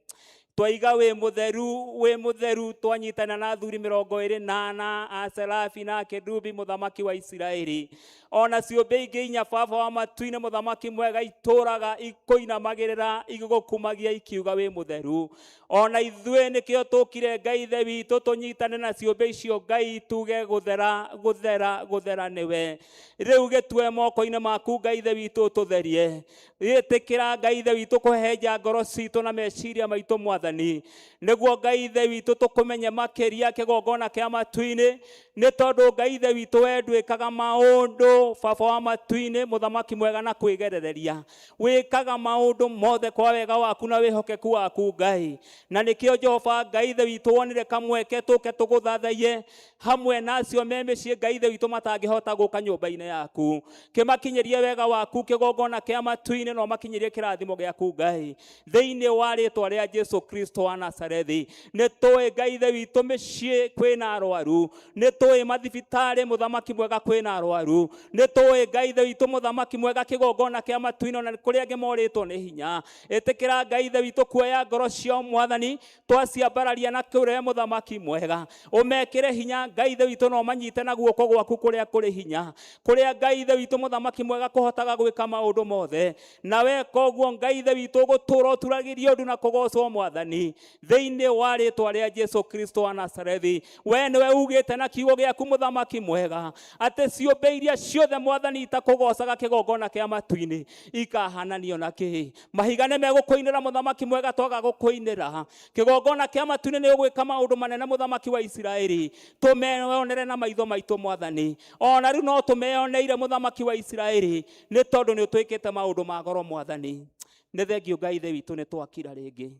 Twaiga wĩ mũtheru, wĩ mũtheru, twanyitana na athuri 24 a Serafi na Kerubi mũthamaki wa Isiraeli. Ona ciũmbe ingĩ inya Baba wa matu-inĩ mũthamaki mwega itũraga ikũinamagĩrĩra igĩgũkumagia ikiuga wĩ mũtheru. Ona ithuĩ nĩkĩo tũkire Ngai Ithe witũ tũnyitane na ciũmbe icio Ngai tuge gũthera, gũthera, gũthera nĩwe. Rĩu gĩtue moko-inĩ maku Ngai Ithe witũ ũtũtherie. Ĩtĩkĩra Ngai Ithe witũ kũhehenja ngoro citũ na meciria maitũ Mwathani, nĩguo Ngai Ithe witũ tũkũmenye makĩria kĩgongona kĩa matu-inĩ, nĩ tondũ Ngai Ithe witũ we ndwĩkaga maũndũ Baba wa matu-inĩ mũthamaki mwega na kwĩgerereria. Wĩkaga maũndũ mothe kwa wega waku na wĩhokeku waku Ngai, na nĩkĩo Jehova Ngai Ithe witũ wonire kamweke tũke tũgũthathaiye hamwe na acio me mĩciĩ Ngai Ithe witũ matangĩhota gũka nyũmba-inĩ yaku. Kĩmakinyĩrie wega waku kĩgongona kĩa matu-inĩ na ũmakinyĩrie kĩrathimo gĩaku Ngai, thĩinĩ wa rĩtwa rĩa Jesu Kristo wa Nazarethi. Nĩ tũĩ Ngai Ithe witũ mĩciĩ kwĩna arwaru, nĩ tũĩ mathibitarĩ mũthamaki mwega kwĩna arwaru, nĩ tũĩ Ngai Ithe witũ mũthamaki mwega kĩgongona kĩa matu-inĩ ona kũrĩa angĩ morĩtwo nĩ hinya. Ĩtĩkĩra Ngai Ithe witũ kuoya ngoro ciao Mwathani, twaciambararia na kũrĩa mũthamaki mwega, ũmekĩre hinya Ngai Ithe witũ na ũmanyite na guoko gwaku kũrĩa kũrĩ hinya, kũrĩa Ngai Ithe witũ mũthamaki mwega kũhotaga gwĩka maũndũ mothe. Na weka ũguo Ngai Ithe witũ ũgũtũũra ũturagĩrio ndu na kũgocwo Mwathani, thĩinĩ wa rĩtwa rĩa Jesu Kristo wa Nazarethi. We nĩwe ugĩte na kiugo gĩaku mũthamaki mwega atĩ ciũmbe iria ciothe Mwathani itakũgocaga kĩgongona kĩa matu-inĩ ikahananio na kĩĩ? Mahiga nĩ megũkũinĩra mũthamaki mwega twaga gũkũinĩra. Kĩgongona kĩa matu-inĩ nĩ ũgwĩka maũndũ manene mũthamaki wa Isiraeli, tũmeyonere na maitho maitũ Mwathani. Ona rĩu no tũmeyoneire mũthamaki wa Isiraeli, nĩ tondũ nĩ ũtwĩkĩte maũndũ ma goro Mwathani. Nĩ thengio Ngai Ithe witũ nĩ twakira rĩngĩ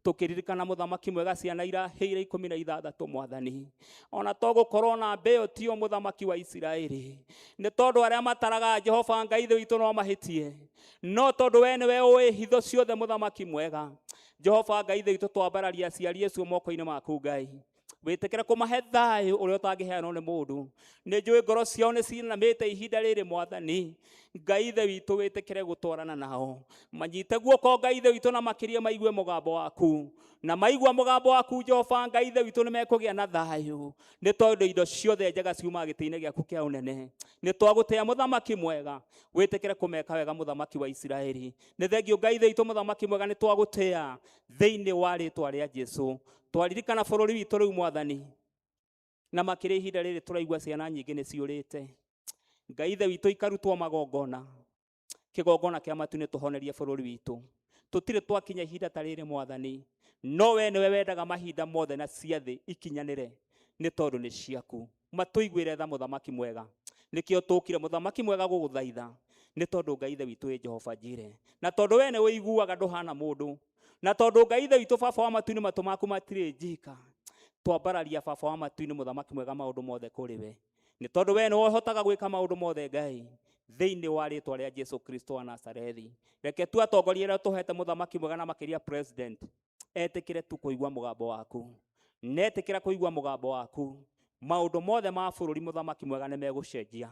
tũkĩririkana mũthamaki mwega ciana irahĩire 16 Mwathani. Ona to gũkorwo na mbĩo tio mũthamaki wa Isiraeli, nĩ tondũ arĩa mataraga Jehova Ngai Ithe witũ no mahĩtie, no tondũ we nĩwe ũĩ hitho ciothe mũthamaki mwega. Jehova Ngai Ithe witũ twambararia aciari acio moko-inĩ maku Ngai. Wĩtĩkĩre kũmahe thayũ ũrĩa ũtangĩheanwo nĩ mũndũ. Nĩ njũĩ ngoro ciao nĩ cinamĩte ihinda rĩrĩ mwathani. Ngai Ithe witũ wĩtĩkĩre gũtwarana nao. Manyite guoko Ngai Ithe witũ na makĩria maigue mũgambo waku. Na maigua mũgambo waku Jehova Ngai Ithe witũ nĩ mekũgĩa na thayũ. Nĩ tondũ indo ciothe njega ciumaga gĩtĩ-inĩ gĩaku kĩa ũnene. Nĩ twagũtĩa mũthamaki mwega. Wĩtĩkĩre kũmeka wega mũthamaki wa Isiraeli. Nĩ thengio Ngai Ithe witũ mũthamaki mwega nĩ twagũtĩa thĩinĩ wa rĩtwa rĩa Jesu. Twaririkana bũrũri witũ rĩu mwathani. Na makĩria ihinda rĩrĩ tũraigua ciana nyingĩ nĩ ciũrĩte. Ngai Ithe witũ ikarutwo magongona. Kĩgongona kĩa matu nĩ tũhonerie bũrũri witũ. Tũtirĩ twakinya ihinda ta rĩrĩ mwathani. No we nĩwe wendaga mahinda mothe na ciathĩ ikinyanĩre nĩ tondũ nĩ ciaku. Matũiguĩre tha mũthamaki mwega. Nĩkĩo tũkire mũthamaki mwega gũgũthaitha. Nĩ tondũ Ngai Ithe witũ wĩ Jehova Jire. Na tondũ we nĩ ũiguaga ndũhana mũndũ. Na tondũ Ngai Ithe witũ baba wa matu-inĩ matũ maku matirĩ njika. Twambararia baba wa matu-inĩ mũthamaki mwega maũndũ mothe kũrĩ we. Nĩ tondũ we nĩwe ũhotaga gwĩka maũndũ mothe Ngai. Thĩinĩ wa rĩtwa rĩa Jesu Kristo wa Nazarethi. Reke tu atongoria arĩa tũhete mũthamaki mwega na makĩria president. Etĩkĩre tu kũigua mũgambo waku. Netĩkĩra kũigua mũgambo waku. Maũndũ mothe ma bũrũri mũthamaki mwega nĩ megũcenjia.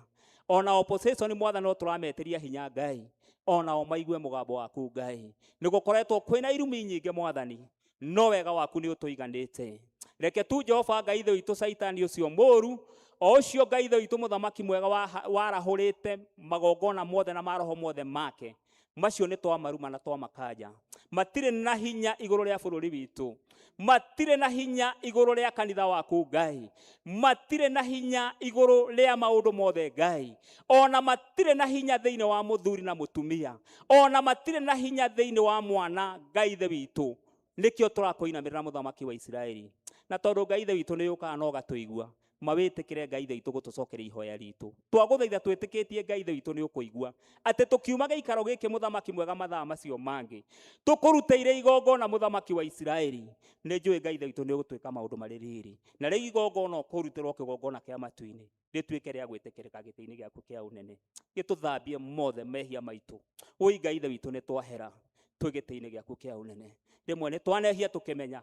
Ona opposition mwathani no tũrametĩria hinya Ngai. Ona o maigue mũgambo waku Ngai. Nĩ gũkoretwo kwĩna irumi nyingĩ mwathani. No wega waku nĩ ũtũiganĩte. Reke tu Jehova Ngai Ithe witũ Caitani ũcio mũũru o ũcio Ngai Ithe witũ mũthamaki mwega warahũrĩte magongona mothe na maroho mothe make. Macio nĩ twamaruma na twamakanja. Matirĩ na hinya igũrũ rĩa bũrũri witũ. Matirĩ na hinya igũrũ rĩa kanitha waku Ngai. Matirĩ na hinya igũrũ rĩa maũndũ mothe Ngai. Ona matirĩ na hinya thĩinĩ wa mũthuri na mũtumia. Ona matirĩ na hinya thĩinĩ wa mwana Ngai Ithe witũ. Nĩkĩo tũrakũinamĩrĩra mũthamaki wa Isiraeli. Na tondũ Ngai Ithe witũ nĩ ũkaga na ũgatũigua. Mawĩtĩkĩre Ngai Ithe witũ gũtũcokeria ihoya ritũ. Twagũthaitha twĩtĩkĩtie Ngai Ithe witũ nĩ ũkũigua. Atĩ tũkiuma gĩikaro gĩkĩ mũthamaki mwega mathaa macio mangĩ. Tũkũrutĩire igongona mũthamaki wa Isiraeli. Nĩ njũĩ Ngai Ithe witũ nĩ ũgũtwĩka maũndũ marĩ riri. Na rĩu igongona ũkũrutĩrwo kĩgongona kĩa matu-inĩ. Rĩtuĩke rĩa gwĩtĩkĩrĩka gĩtĩ-inĩ gĩaku kĩa ũnene. Gĩtũthambie mothe mehia maitũ. Ũi Ngai Ithe witũ nĩ twahera twĩ gĩtĩ-inĩ gĩaku kĩa ũnene. Rĩmwe nĩ twanehia tũkĩmenya.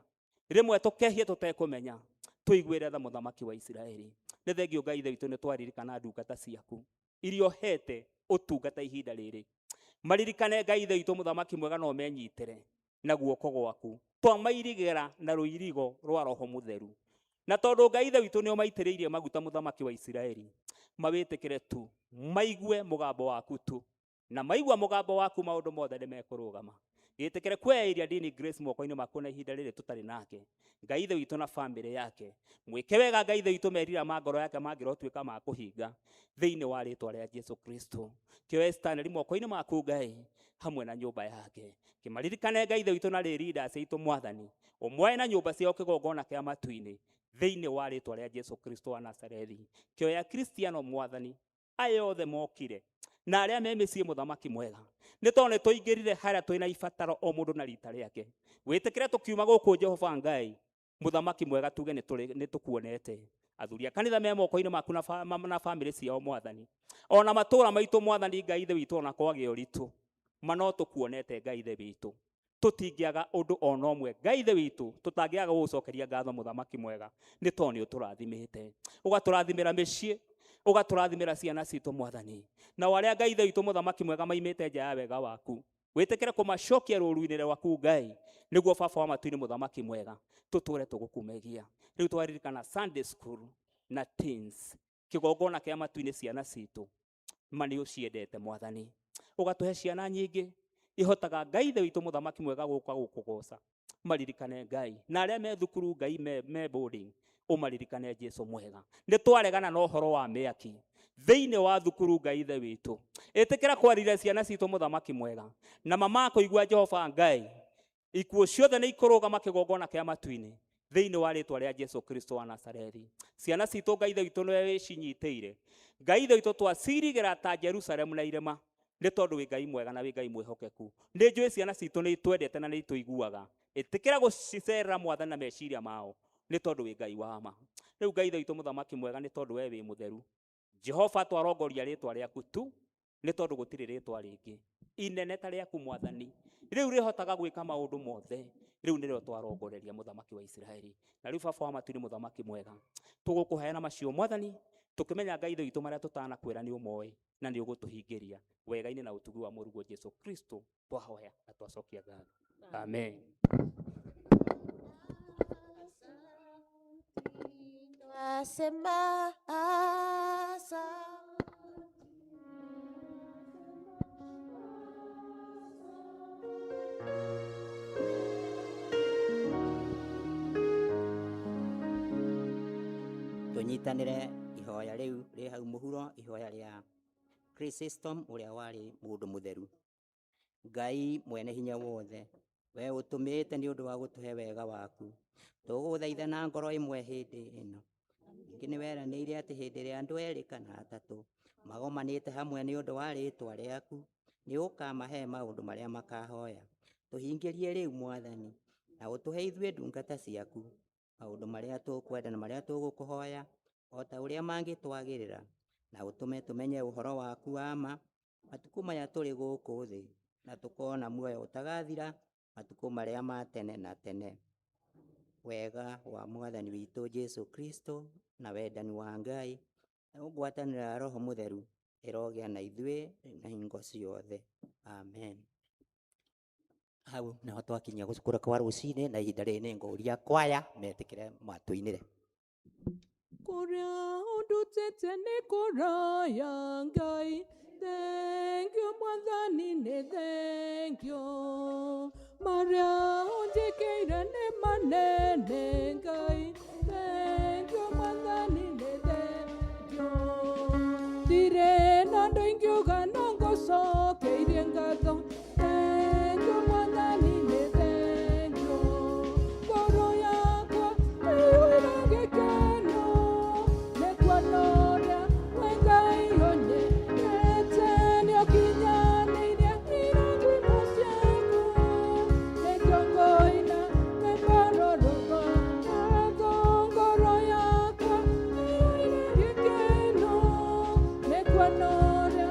Rĩmwe tũkehia tũtekũmenya. Tũiguĩre tha mũthamaki wa Isiraeli. Nĩ thengio Ngai Ithe witũ nĩ twaririkana ndungata ciaku. Iria ũhete ũtungata ihinda rĩrĩ. Maririkane Ngai Ithe witũ mũthamaki mwega no menyitĩre na guoko gwaku. Twamairigĩra na rũirigo rwa Roho Mũtheru. Na tondũ Ngai Ithe witũ nĩ ũmaitĩrĩirie maguta mũthamaki wa Isiraeli. Mawĩtĩkĩre tu, maigue mũgambo waku tu. Na maigua mũgambo waku maũndũ mothe nĩ mekũrũgama. Gĩtĩkĩre kwĩyairia Dini Grace moko-inĩ maku na ihinda rĩrĩ tũtarĩ nake. Ngai Ithe witũ na famĩlĩ yake. Mwĩke wega Ngai Ithe witũ merira ma ngoro yake mangĩrotuĩka ma kũhinga thĩinĩ wa rĩtwa rĩa Jesu Kristo. Kĩoe Stanley moko-inĩ maku Ngai hamwe na nyũmba yake. Kĩmaririkane Ngai Ithe witũ na rĩ leaders aitũ mwathani. Ũmoe na nyũmba ciao kĩgongona kĩa matu-inĩ thĩinĩ wa rĩtwa rĩa Jesu Kristo wa Nazarethi. Kĩoya Kristiano mwathani aya othe mokire na arĩa me mĩciĩ mũthamaki mwega. Nĩ tondũ nĩ tũingĩrire harĩa twĩna ibataro o mũndũ na rita rĩake. Wĩtĩkĩre tũkiuma gũkũ Jehova Ngai mũthamaki mwega tuge nĩ tũkuonete. Athuri a kanitha me moko-inĩ maku na famĩlĩ ciao mwathani. Ona matũũra maitũ mwathani Ngai Ithe witũ ona kwagĩa ũritũ. Ma no tũkuonete Ngai Ithe witũ. Tũtingĩaga ũndũ ona ũmwe Ngai Ithe witũ tũtangĩaga gũgũcokeria ngatho mũthamaki mwega nĩ tondũ nĩ ũtũrathimĩte. Ũgatũrathimĩra mĩciĩ, ũgatũrathimĩra ciana citũ mwathani. Na arĩa Ngai Ithe witũ mũthamaki mwega maimĩte nja ya wega waku. Wĩtĩkĩre kũmacokia rũũru-inĩ rwaku Ngai nĩguo baba wa matu-inĩ mũthamaki mwega tũtũre tũgũkumegia. Rĩu twaririkana Sunday school na teens kĩgongona kĩa matu-inĩ ciana citũ ma nĩ ũciendete mwathani. Ũgatũhe ciana nyingĩ ihotaga Ngai Ithe witũ mũthamaki mwega gũka gũkũgoca. Maririkane Ngai na arĩa me thukuru Ngai me boarding ũmaririkane Jesu mwega. Nĩ twaregana na ũhoro wa mĩaki thĩinĩ wa thukuru Ngai Ithe witũ. Ĩtĩkĩra kwarĩria ciana citũ mũthamaki mwega na mama kũigua Jehova Ngai ikuũ ciothe nĩ ikũrũgama kĩgongona kĩa matu-inĩ thĩinĩ wa rĩtwa rĩa Jesu Kristo wa Nazarethi. Ciana citũ Ngai Ithe witũ nĩwe wĩcinyitĩire. Ngai Ithe witũ twacirigĩra ta Jerusalemu na irĩma nĩ tondũ wĩ Ngai mwega na wĩ Ngai mwĩhokeku. Nĩ njũĩ ciana citũ nĩ itwendete na nĩ itũiguaga. Ĩtĩkĩra gũcicerera mwathani na meciria mao nĩ tondũ wĩ Ngai wa ma. Rĩu Ngai Ithe witũ mũthamaki mwega nĩ tondũ we wĩ mũtheru. Jehova twarongoria rĩtwa rĩaku tu nĩ tondũ gũtirĩ rĩtwa rĩngĩ. Inene ta rĩaku Mwathani, rĩu rĩhotaga gwĩka maũndũ mothe, rĩu nĩrĩo twarongoreria mũthamaki wa Isiraeli. Na rĩu baba wa matu-inĩ, mũthamaki mwega, tũgũkũheana macio Mwathani, tũkĩmenya Ngai ithe witũ marĩa tũtanakwĩra nĩ ũmoĩ na nĩ ũgũtũhingĩria wega-inĩ na ũtugi wa mũrũguo Jesu Kristo twahoya na twacokia ngatho, amen. Nasema asante. Tũnyitanĩre ihoya rĩu rĩ hau mũhuro, ihoya rĩa Chrysostom ũrĩa warĩ mũndũ mũtheru. Ngai mwene hinya wothe, we ũtũmĩte nĩ ũndũ wa gũtũhe wega waku, tũgũthaitha na ngoro ĩmwe hĩndĩ ĩno. Ningĩ nĩ weranĩire atĩ hĩndĩ ĩrĩa andũ erĩ kana atatũ magomanĩte hamwe nĩ ũndũ wa rĩĩtwa rĩaku, nĩ ũkamahe maũndũ marĩa makahoya. Tũhingĩrie rĩu Mwathani, na ũtũhe ithuĩ ndungata ciaku maũndũ marĩa tũkwenda na marĩa tũgũkũhoya o ta ũrĩa mangĩtwagĩrĩra, na ũtũme tũmenye ũhoro waku wa ma matukũ maya tũrĩ gũkũ thĩ, na tũkona muoyo ũtagathira matukũ marĩa ma tene na tene. Wega wa Mwathani witũ Jesu Kristo na wendani wa Ngai na ngwatanĩro ya Roho Mũtheru ĩrogĩa na ithuĩ na hingo ciothe, amen. Hau niho twakinyia gũcukũra kwa rũcinĩ, na ihinda rĩrĩ nĩ ngũria kwaya metĩkĩre matũinĩre. Kũrĩa ũndutĩte nĩ kũraya Ngai, thank you Mwathani, nĩ thank you. Marĩa ũnjĩkĩire nĩ manene Ngai, thank you Mwathani, nĩ thank you. Ndirĩ na ũndũ ingiuga no ngũcokeirie ngatho, thank you Mwathani, nĩ thank you. Ngoro yakwa ĩiyũire gĩkeno nĩ kuona ũrĩa we Ngai ũnyendete, nĩ ũkinyanĩirie irathimo ciaku, nĩkĩo ngũina rwĩmbo rũrũ rwa ngatho. Ngoro yakwa ĩiyũire gĩkeno nĩ kuona ũrĩa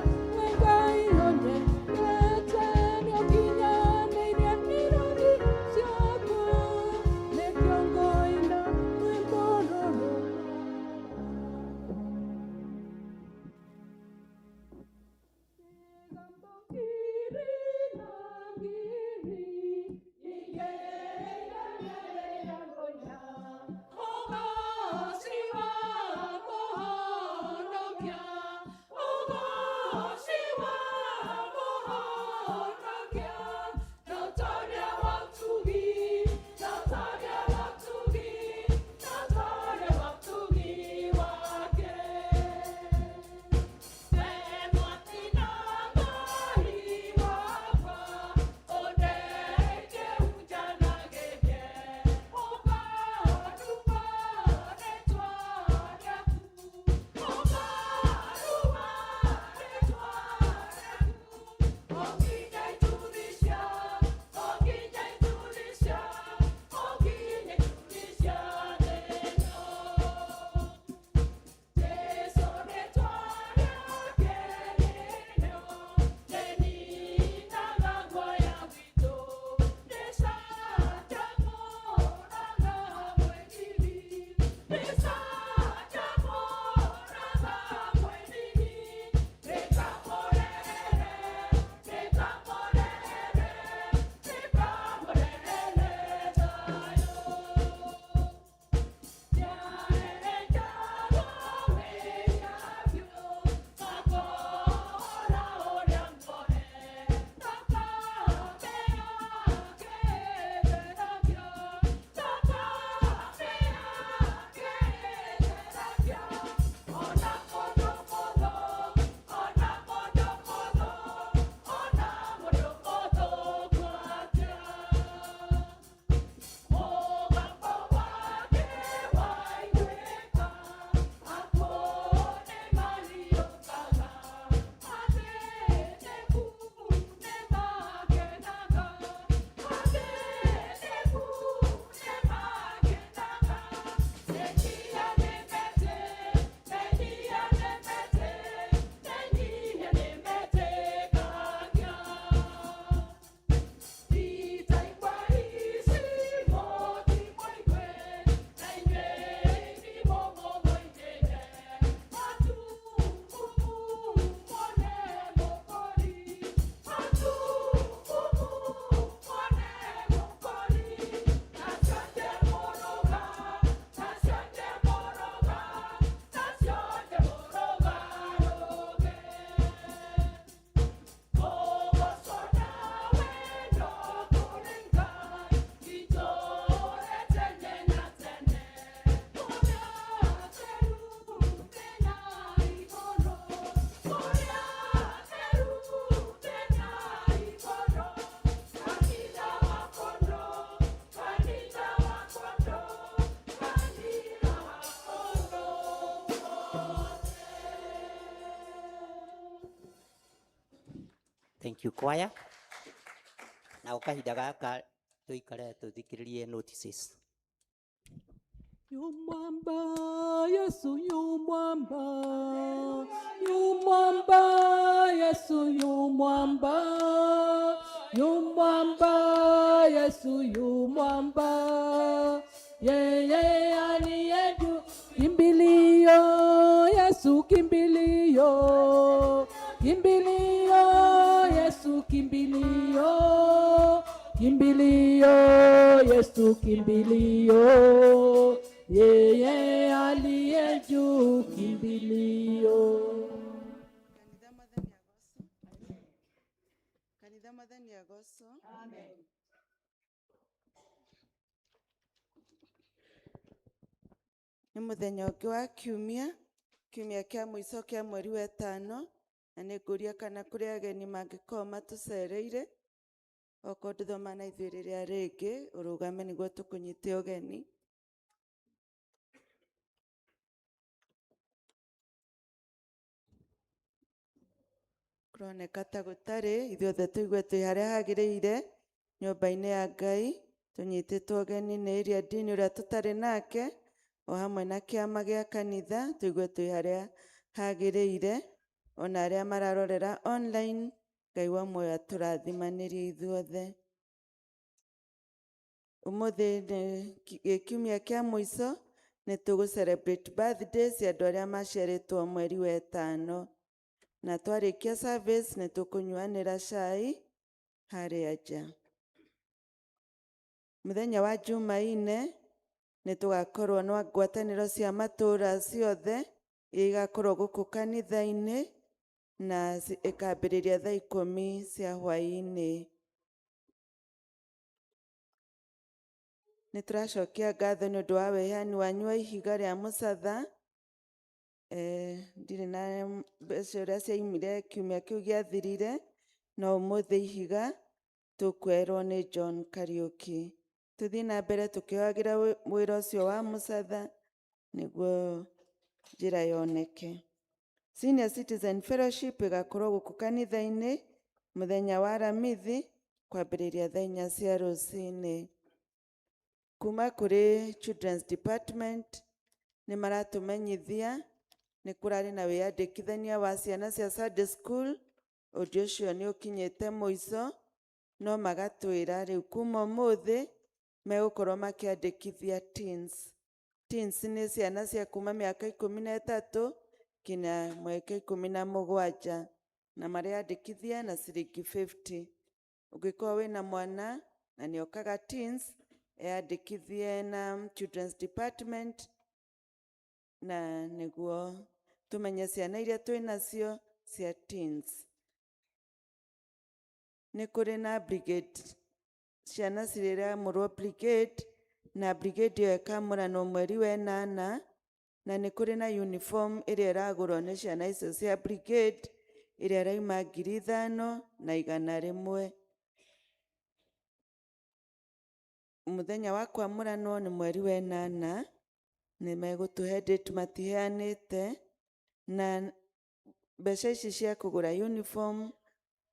Thank you choir. Na kahinda gaka tuikare tuthikiririe notices. Yumwamba, Yesu yumwamba, yumwamba, Yesu yumwamba, yumwamba, Yesu yumwamba, yeye aliye juu, kimbilio, Yesu kimbilio, kimbilio, Yesu kimbilio, kimbilio, Yesu kimbilio, yeye aliye juu kimbilio. Kanitha Mwathani agocwo. Kanitha Mwathani agocwo. Amen. Nĩ mũthenya ũngĩ wa kiumia, kiumia kĩa mũico kĩa mweri wa ĩtano, na nĩ ngũria kana kũrĩ ageni mangĩkorwo matũcereire, okorwo ndũthoma na ithuĩ rĩrĩa rĩngĩ, ũrũgame nĩguo tũkũnyite ũgeni. Kũroneka ta gũtarĩ, ithuothe tũigue twĩ harĩa hagĩrĩire, nyũmba-inĩ ya Ngai, tũnyitĩtwo ũgeni nĩ area dean ũrĩa tũtarĩ nake, o hamwe na kĩama gĩa kanitha, tũigue twĩ harĩa hagĩrĩire, ona arĩa mararorera online, Ngai wa muoyo atũrathimanĩrie ithuothe. Ũmũthĩ nĩ gĩ kiumia kĩa mũico, nĩ tũgũ celebrate birthday cia andũ arĩa maciarĩtwo mweri wa ĩtano. Na twarĩkia service nĩ tũkũnyuanĩra cai harĩa nja. Mũthenya wa Jumaine nĩ tũgakorwo na ngwatanĩro cia matũũra ciothe iria igakorwo gũkũ kanitha-inĩ na ĩkambĩrĩria thaa 10 cia hwaĩ-inĩ. Nĩ tũracokia ngatho nĩ ũndũ wa weheani wanyu wa ihiga rĩa mũcatha. Ndirĩ na mbeca ũrĩa ciaumire kiumia kĩu gĩathirire, no ũmũthĩ ihiga tũkwerwo nĩ John Kariũki. Tũthiĩ na mbere tũkĩoyagĩra wĩra ũcio wa mũcatha nĩguo njĩra yoneke. Senior Citizen Fellowship ĩgakorwo gũkũ kanitha-inĩ mũthenya wa Aramithi kwambĩrĩria thaa 4 cia rũcinĩ. Kuma kũrĩ Children's Department nĩ maratũmenyithia nĩ kũrarĩ na wĩyandĩkithania wa ciana cia Sunday School, ũndũ ũcio nĩ ũkinyĩte mũico, no magatwĩra rĩu kuma ũmũthĩ megũkorwo makĩandĩkithia teens. Teens nĩ ciana cia kuma mĩaka 13 nginya mĩaka 17, na mareyandĩkithia na ciringi 50. Ũngĩkorwo wĩna mwana na nĩ okaga teens, eyandĩkithie na Children's Department, na nĩguo tũmenye ciana iria twĩnacio cia teens. Nĩ kũrĩ na brigade, ciana ciramũrwo brigade, na brigade ĩyo ĩkamũranwo mweri wa 8, na nĩ kũrĩ na uniform ĩrĩa ĩragũrwo nĩ ciana icio cia brigade, ĩrĩa ĩrauma 5100. Mũthenya wa kwamũranwo nĩ mweri wa 8, nĩ megũtũhe date matiheanĩte, na mbeca ici cia kũgũra uniform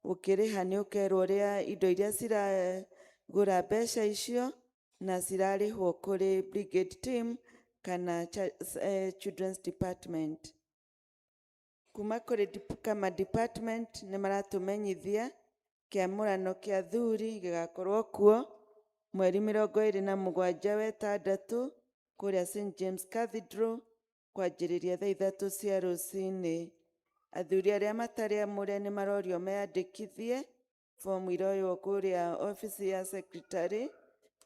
ũkĩrĩha nĩ ũkerwo ũrĩa indo iria ciragũra mbeca icio na cirarĩhwo kũrĩ brigade team kana Children's Department. Kuma kũrĩ kama department nĩ maratũmenyithia kĩamũrano kĩa athuri gĩgakorwo kuo mweri 27 wa 6 kũrĩa St James Cathedral kwanjĩrĩria thaa 3 cia rũcinĩ. Athuri arĩa matarĩ amũre nĩ marorio meyandĩkithie, fomu iroywo kũrĩa obici ya secretary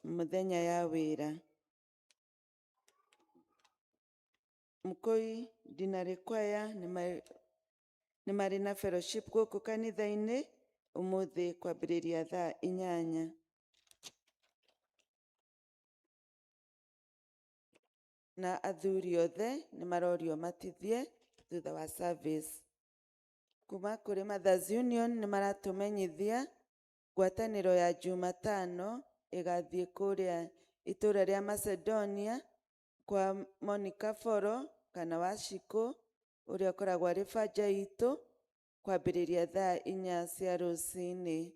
mũthenya ya wĩra. Mũkũi Dinari Choir nĩ marĩ na fellowship gũkũ kanitha-inĩ ũmũthĩ kwambĩrĩria thaa 8. Na athuri othe nĩ marorio matithie thutha wa service. Kuma kũrĩ Mothers Union nĩ maratũmenyithia ngwatanĩro ya Jumatano ĩgathiĩ kũrĩa itũũra rĩa Macedonia kwa Monica Foro kana Wachikũ ũrĩa ũkoragwo arĩ banja itũ Kwambĩrĩria thaa 4 cia rũcinĩ.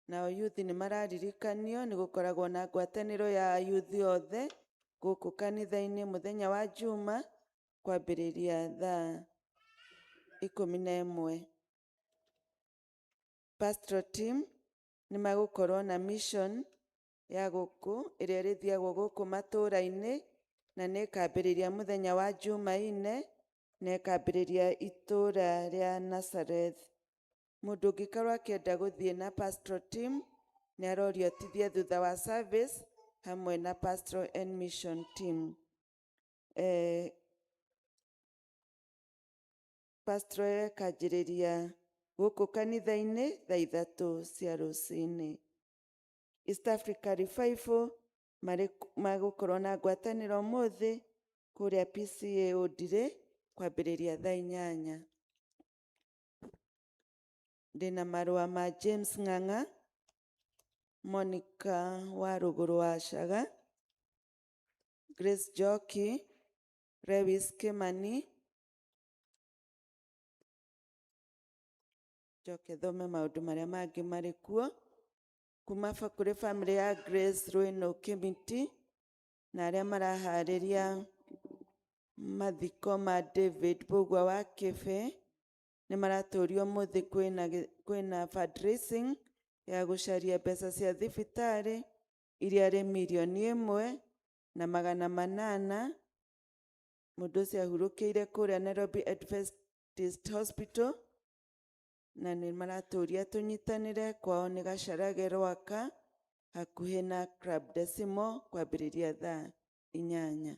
Nao yuthi nĩ mararirikanio nĩ gũkoragwo na ngwatanĩro ya yuthi othe gũkũ kanitha-inĩ mũthenya wa Juma kwambĩrĩria thaa 11. Pastoral team nĩ magũkorwo na mission ya gũkũ ĩrĩa ĩrĩthiagwo gũkũ matũũra-inĩ na nĩ ĩkambĩrĩria mũthenya wa Jumaine na ĩkambĩrĩria itũũra rĩa Nazareth. Mũndũ ũngĩkorwo akĩenda gũthiĩ na pastoral team nĩ arorio tithie thutha wa service hamwe na pastoral and mission team. Pastoral ĩkanjĩrĩria gũkũ kanitha-inĩ thaa 3 cia rũcinĩ. East Africa Revival magũkorwo na ngwatanĩro ũmũthĩ kũrĩa PCA Ũndirĩ kwambĩrĩria thaa 8. Ndĩna marũa ma James Ng'ang'a, Monica wa Rũgũrũ wa Caga, Grace Njoki, Lewis Kimani, njoke thome maũndũ marĩa mangĩ marĩ kuo kuma kũrĩ family ya Grace Rwĩnũ Kĩmiti na arĩa maraharĩria mathiko ma David Mbũgua wa Kĩbĩ nĩ maratũrio ũmũthĩ kwĩna fundraising ya gũcaria mbeca cia thibitarĩ iria arĩ 1,800,000. Mũndũ ũcio ahurũkĩire kũrĩa Nairobi Adventist Hospital na nĩ maratũria tũnyitanĩre kwao nĩ Gacarage Rwaka hakuhĩ na Club Decimal kwambĩrĩria thaa 8.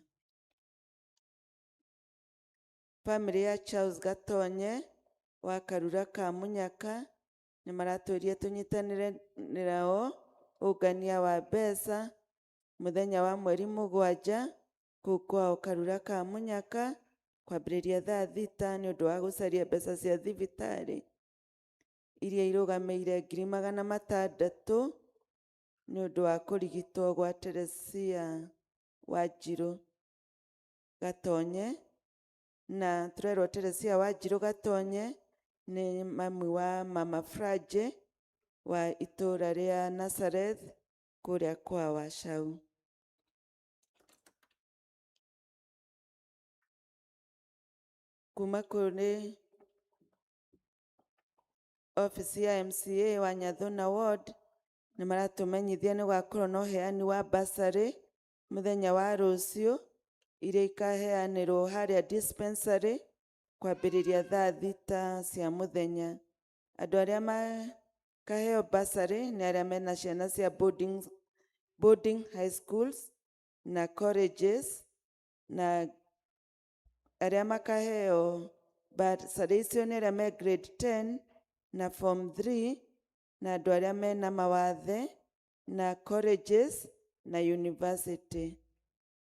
Family ya Charles Gatonye wa Karura ka Munyaka nĩ maratũria tũnyitanĩre nao ũngania wa mbeca mũthenya wa mweri 7 kũu kwao Karura ka Munyaka kwambĩrĩria thaa 6 nĩ ũndũ wa gũcaria mbeca cia thibitarĩ iria irũgamĩire 600,000 nĩ ũndũ wa kũrigitwo gwa Teresia Wanjirũ Gatonye. Na tũrerwo Teresia Wanjirũ Gatonye nĩ mami wa Mama Franje wa itũũra rĩa Nazareth kũrĩa kwa Wachau. Kuma kũrĩ obici ya MCA wa Nyathuna Ward nĩ maratũmenyithia nĩ gũgakorwo na ũheani wa bursary mũthenya wa rũciũ iria ikaheanĩrwo harĩa dispensary kwambĩrĩria thaa 6 cia mũthenya. Andũ arĩa makaheo bursary nĩ arĩa mena ciana cia boarding high schools na colleges, na arĩa makaheo bursary icio nĩ arĩa me grade 10 na form 3 na andũ arĩa mena mawathe na colleges na university.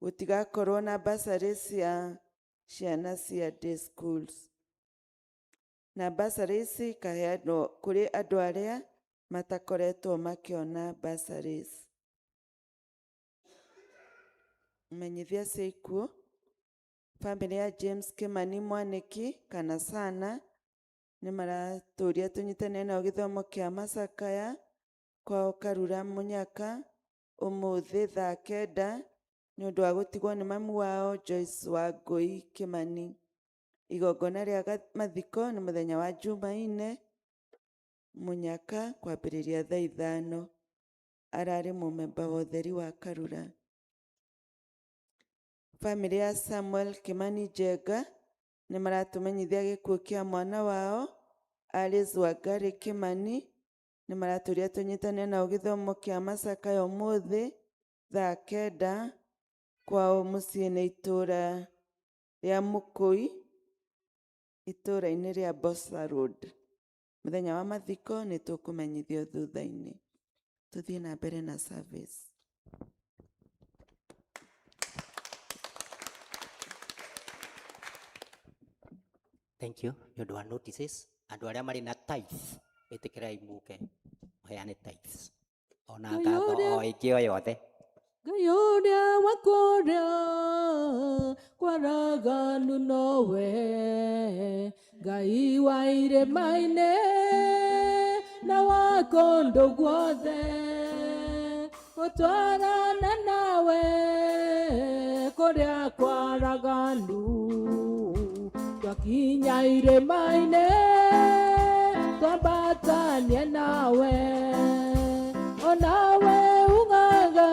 Gũtigakorwo na bursary cia ciana cia day schools. Na bursary ici ikaheanwo kũrĩ andũ arĩa matakoretwo makĩona bursaries. Menyithia cia ikuũ. Family ya James Kimani Mwaniki kana sana nĩ maratũria tũnyitanĩre nao gĩthomo kĩa macakaya kwao Karura Munyaka ũmũthĩ thaa 9 nĩ ũndũ wa gũtigwo nĩ mamu wao Joyce Wangũi Kimani. Igongona rĩa mathiko nĩ mũthenya wa Jumaine Munyaka kwambĩrĩria thaa 5. Ararĩ mũmemba wa ũtheri wa Karura. Family ya Samuel Kimani Njenga nĩ maratũmenyithia gĩkuũ kĩa mwana wao Alice Wangari Kimani. Nĩ maratũria tũnyitanĩre nao gĩthomo kĩa macakaya ũmũthĩ thaa 9 kwao mũciĩ nĩ itũũra rĩa Mũkũi itũũra-inĩ rĩa Bosa Road. Mũthenya wa mathiko nĩ tũkũmenyithio thutha-inĩ. Tũthiĩ na mbere na service. Thank you nĩ ũndũ wa notices. Andũ arĩa marĩ na tithes ĩtĩkĩrai muke mũheane tithes ona ngatho o ĩngĩ o yothe. Ngai ũrĩa wa kũrĩa kwa kwaraganu nowe Ngai wa irĩma-inĩ na wa kũndũ guothe gũtwarana nawe kũrĩa kwaraganu twakinya irĩma-inĩ twambatanie nawe onawe ugaga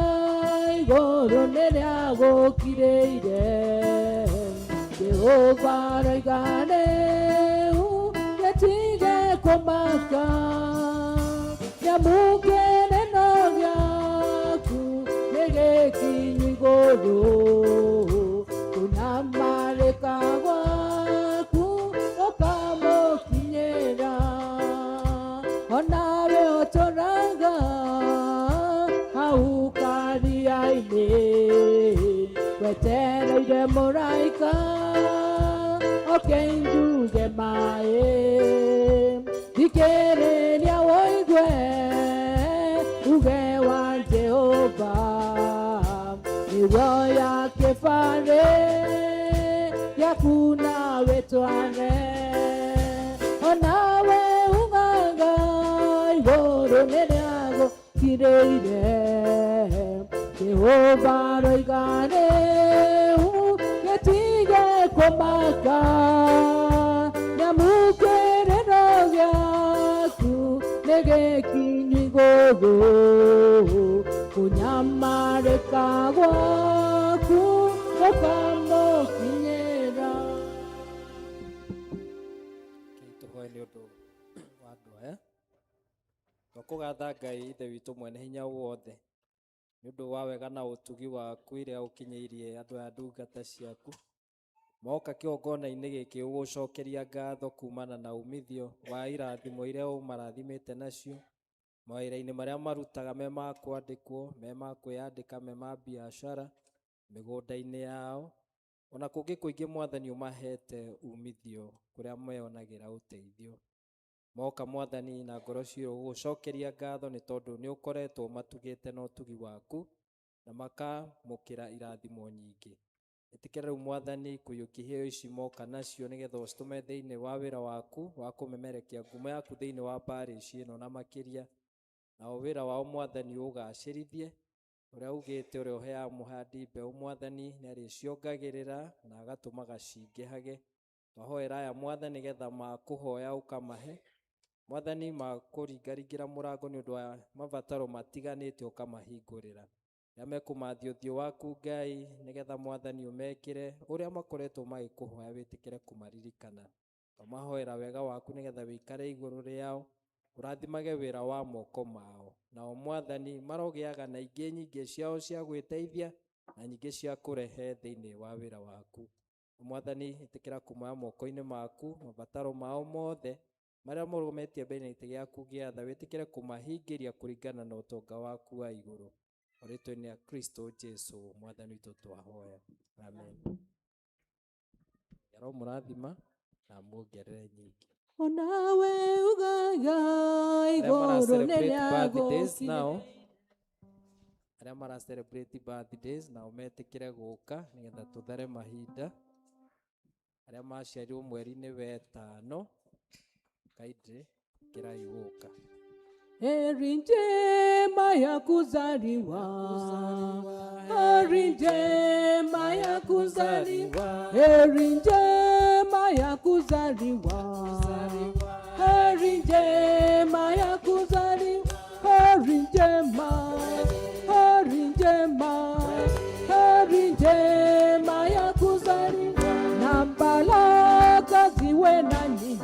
igũrũ nĩrĩagũkirĩire Jehova aroiga rĩu gĩtige kũmaka nyamũkĩrĩro gĩaku nĩgĩkinyu igũrũ kũnyamarĩka gwaku ũkamũkinyĩra onawe ũtũraga hau karia-inĩ wetereire mũraika oke njuge maĩ thikĩrĩria woigue uge wa Jehova nĩguo ya kĩbarĩ gĩaku nawe tware onawe ugaga igũrũ nĩrĩagũkirĩire Jehova aroiga rĩu gĩtige kũmaka nyamũkĩrĩro gĩaku nĩgĩkinyu igũrũ kũnyamarĩka gwaku gũkamũkinyĩra. Rekei tũhoe nĩ ũndũ wa andũ aya. Twakũgatha Ngai Ithe witũ mwene hinya wothe nĩ ũndũ wa wega na ũtugi waku iria ũkinyĩirie andũ aya ndungata ciaku moka kĩgongona-inĩ gĩkĩ ũgũcokeria ngatho kumana na umithio wa irathimo iria ũmarathimĩte nacio mawĩra-inĩ marĩa marutaga me ma kwandĩkwo, me ma kwĩyandĩka, me ma biacara, mĩgũnda-inĩ yao ona kũngĩ kũingĩ Mwathani ũmahete umithio kũrĩa meyonagĩra ũteithio. Moka Mwathani na ngoro ciũ gũgũcokeria ngatho nĩ tondũ nĩ ũkoretwo ũmatugĩte na ũtugi waku na makamũkĩra irathimo nyingĩ. Ĩtĩkĩra rĩu Mwathani kũiyũkia iheo ici moka nacio nĩgetha ũcitũme thĩinĩ wa wĩra waku wa kũmemerekia ngumo yaku thĩinĩ wa parish ĩno na makĩria. Nao wĩra wao Mwathani ũgacĩrithie ũrĩa ugĩte ũrĩa ũheaga mũhandi mbeũ Mwathani nĩ arĩciongagĩrĩra na agatũmaga cingĩhage. Twahoera aya Mwathani nĩgetha makũhoya ũkamahe Mwathani, makũringaringĩra mũrango nĩ ũndũ wa mabataro matiganĩte ũkamahingũrĩra. Rĩrĩa mekũmathia ũthiũ waku Ngai nĩgetha Mwathani ũmekĩre ũrĩa makoretwo magĩkũhoya wĩtĩkĩre kũmaririkana. Twamahoera wega waku nĩgetha wĩikare igũrũ rĩao ũrathimage wĩra wa moko mao. Nao Mwathani marogĩaga na ingĩ nyingĩ ciao cia gwĩteithia na nyingĩ cia kũrehe thĩinĩ wa wĩra waku. Mwathani ĩtĩkĩra kũmoya moko-inĩ maku mabataro mao mothe marĩa marũgamĩtie mbere ya gĩtĩ gĩaku gĩa tha wĩtĩkĩre kũmahingĩria kũringana na ũtonga waku wa igũrũ. O rĩtwa-inĩ rĩa Kristo Jesu Mwathani witũ twahoya. Amen. Aromũrathima na amuongerere nyingĩ. Onawe ugaga Arĩa igũrũ mara celebrate birthdays nĩrĩagũkirĩire nao arĩa mara celebrate birthdays nao metĩkĩre gũka nĩgetha tũthare mahinda. Arĩa maciarirwo mweri-inĩ wetano kindly ĩkĩrai gũka. Heri njema ya kuzaliwa, heri njema ya kuzaliwa, heri njema ya kuzaliwa, heri njema ya kuzaliwa, heri njema, heri njema, heri njema ya kuzaliwa, na baraka ziwe na nyinyi,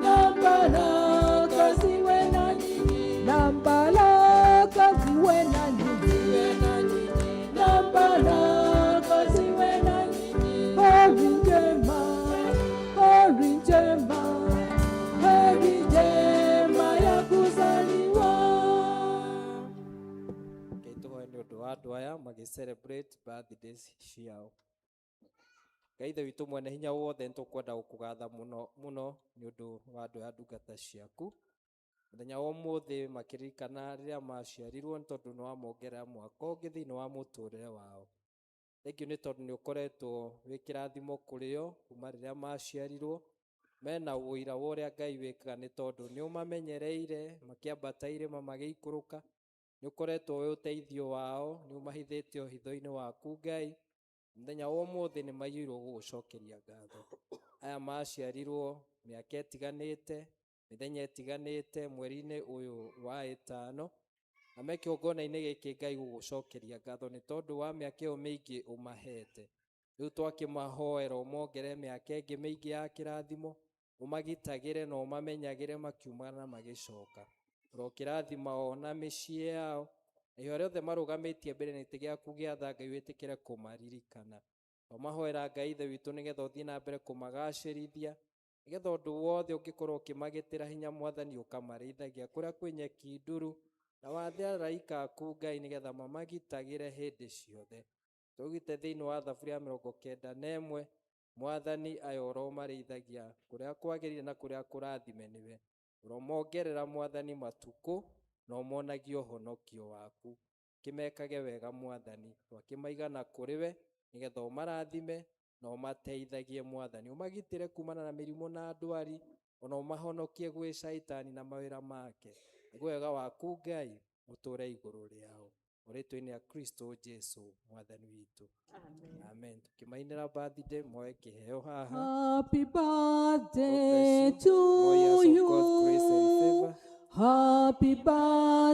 na baraka ziwe na nyinyi, na baraka ziwe na nyinyi, na baraka ziwe na nyinyi. Heri njema, heri njema, heri njema ya kuzaliwa. Rekei tũhoe nĩ ũndũ wa andũ aya magĩ celebrate birthdays ciao. Ngai Ithe witũ mwene hinya wothe nĩ tũkwenda gũkũgatha mũno mũno nĩ ũndũ wa andũ aya ndungata ciaku. Mũthenya wa ũmũthĩ makĩririkana rĩrĩa maciarirwo nĩ tondũ nĩ wamongerera mwaka ũngĩ thĩinĩ wa mũtũrĩre wao. Thengiũ nĩ tondũ nĩ ũkoretwo wĩ kĩrathimo kũrĩ o kuma rĩrĩa maciarirwo. Mena ũira wa ũrĩa Ngai wĩkaga nĩ tondũ nĩ ũmamenyereire makĩambata irĩma magĩikũrũka. Nĩ ũkoretwo wĩ ũteithio wao, nĩ ũmahithĩte hitho-inĩ waku Ngai. Mũthenya wa ũmũthĩ nĩ maiyũirwo gũgũcokeria ngatho. Aya maciarirwo mĩaka ĩtiganĩte, mĩthenya ĩtiganĩte, mweri-inĩ ũyũ wa ĩtano, na me kĩgongona-inĩ gĩkĩ Ngai gũgũcokeria ngatho nĩ tondũ wa mĩaka ĩyo mĩingĩ ũmahete. Rĩu twakĩmahoera ũmongerere mĩaka ĩngĩ mĩingĩ ya kĩrathimo, ũmagitagĩre na ũmamenyagĩre makiuma na magĩcoka. Ũrokĩrathima o na mĩciĩ yao, na iho arĩa othe marũgamĩtie mbere na gĩtĩ gĩaku gĩa tha Ngai wĩtĩkĩre kũmaririkana. Twamahoera Ngai Ithe witũ nĩgetha ũthiĩ na mbere kũmagacĩrithia, nĩgetha ũndũ wothe ũngĩkorwo ũkĩmagĩtĩra hinya Mwathani ũkamarĩithagia kũrĩa kwĩ nyeki nduru, na wathe araika aku Ngai nĩgetha mamagitagĩre hĩndĩ ciothe. Tũgite thĩinĩ wa thaburi ya 91, Mwathani aya ũromarĩithagia kũrĩa kwagĩrĩire na kũrĩa kũrathime nĩwe. Ũromongerera Mwathani matukũ na ũmonagie ũhonokio waku. Kĩmekage wega Mwathani, twakĩmaigana kũrĩ we nĩgetha ũmarathime na ũmateithagie Mwathani. Ũmagitĩre kumana na mĩrimũ na ndwari, ona ũmahonokie gwĩ caitani na mawĩra make. Nĩguo wega waku Ngai ũtũre igũrũ rĩao. Rĩtwa-inĩ rĩa Kristo Jesu Mwathani witũ. Amen. Tukimainĩra birthday moe kĩheo haha. Happy birthday God bless to you. More years of you. God's grace and favor. Happy God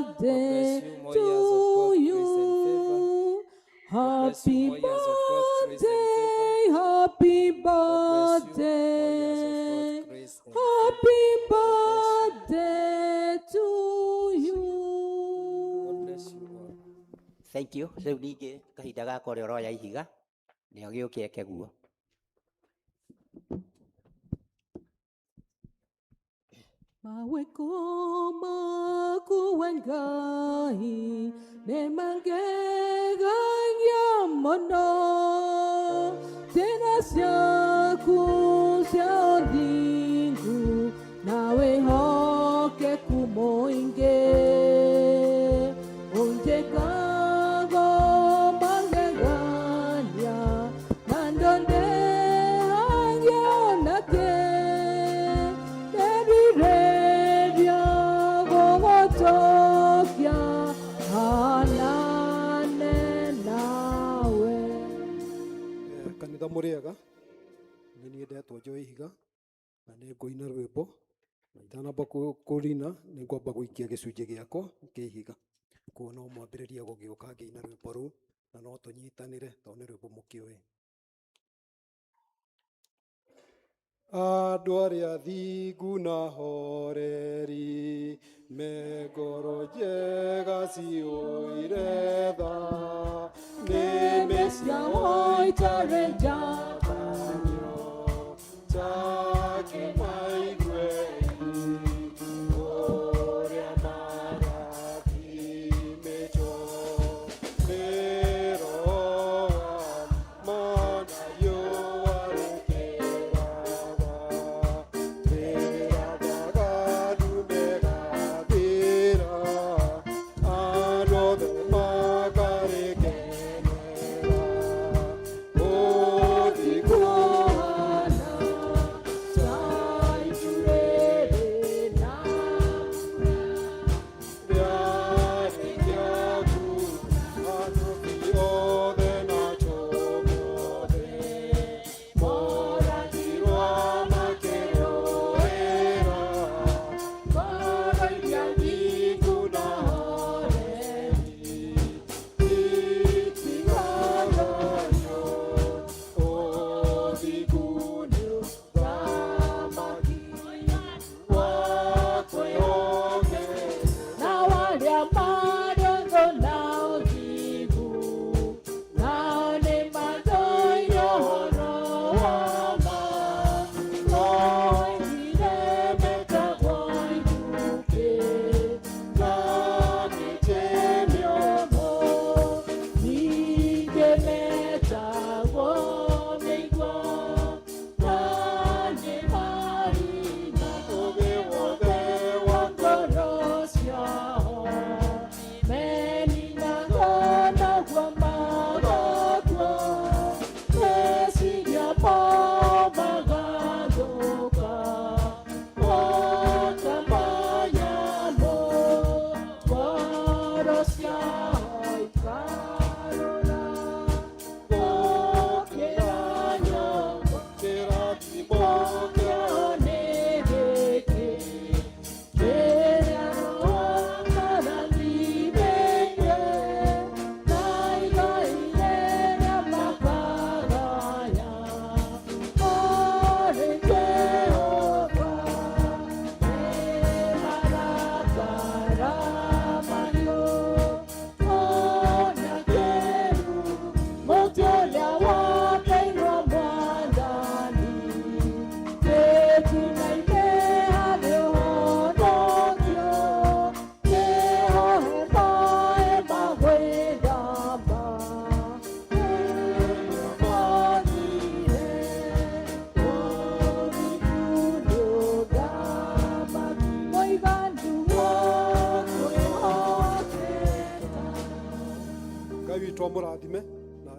birthday bless you. More to years of God's grace and favor. you. God bless you. Happy More years of God's grace and favor. birthday, happy God bless you. More years of God's birthday, grace and favor. happy God bless you. birthday to you. God bless you all. Thank you. Rĩu ningĩ kahinda gaka ũrĩa ũroya ihiga nĩ agĩũke eke guo. Mawĩko maku we Ngai nĩ mangegagia mũno, njĩra ciaku cia ũthingu na wĩhokeku mũingĩ, ũnjĩkaga magegania na ndondehagia nakĩ, nderirĩria gũgũcokia hanane nawe. Kanitha mũrĩega, nĩ niĩ ndetwo Joe Ihiga na nĩ ngũina rwĩmbo, na itanamba kũrina nĩ ngwamba gũikia gĩcunjĩ gĩakwa kĩa ihiga, kuo no mwambĩrĩrie gũgĩũka ngĩina rwĩmbo rũu, na no tũnyitanĩre tondũ nĩ rwĩmbo mũkĩũĩ. Andũ arĩa thingu na horeri me ngoro njega ciyũire tha, nĩmĩ ciao itarĩ njabanio take maigue ũrĩa marathimĩtwo nĩ Roho wa Mana riũa rĩkĩratha, rĩrathaga ndume gathira, andũ othe makarĩkenera. Ũthingu ũhana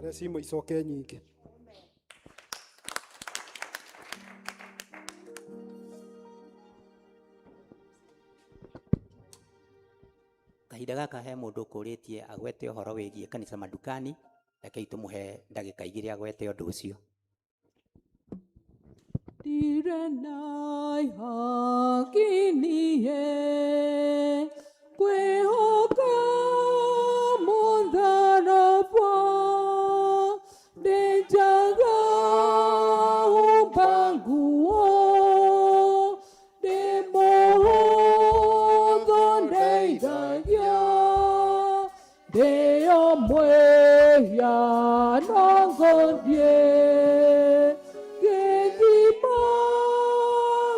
Mbeca imwe icoke nyingĩ. Kahinda gaka he mũndũ ũkũrĩtie agwete ũhoro wĩgiĩ kanitha madukani, rekei tũmũhe ndagĩka igĩrĩ agwete ũndũ ũcio. Ndirĩ hakinie kwĩhoka mũtharaba ndĩ njaga humba nguo ndĩ mũhũthũ ndeithagia ndĩ o mwĩhia no ngũthiĩ gĩthima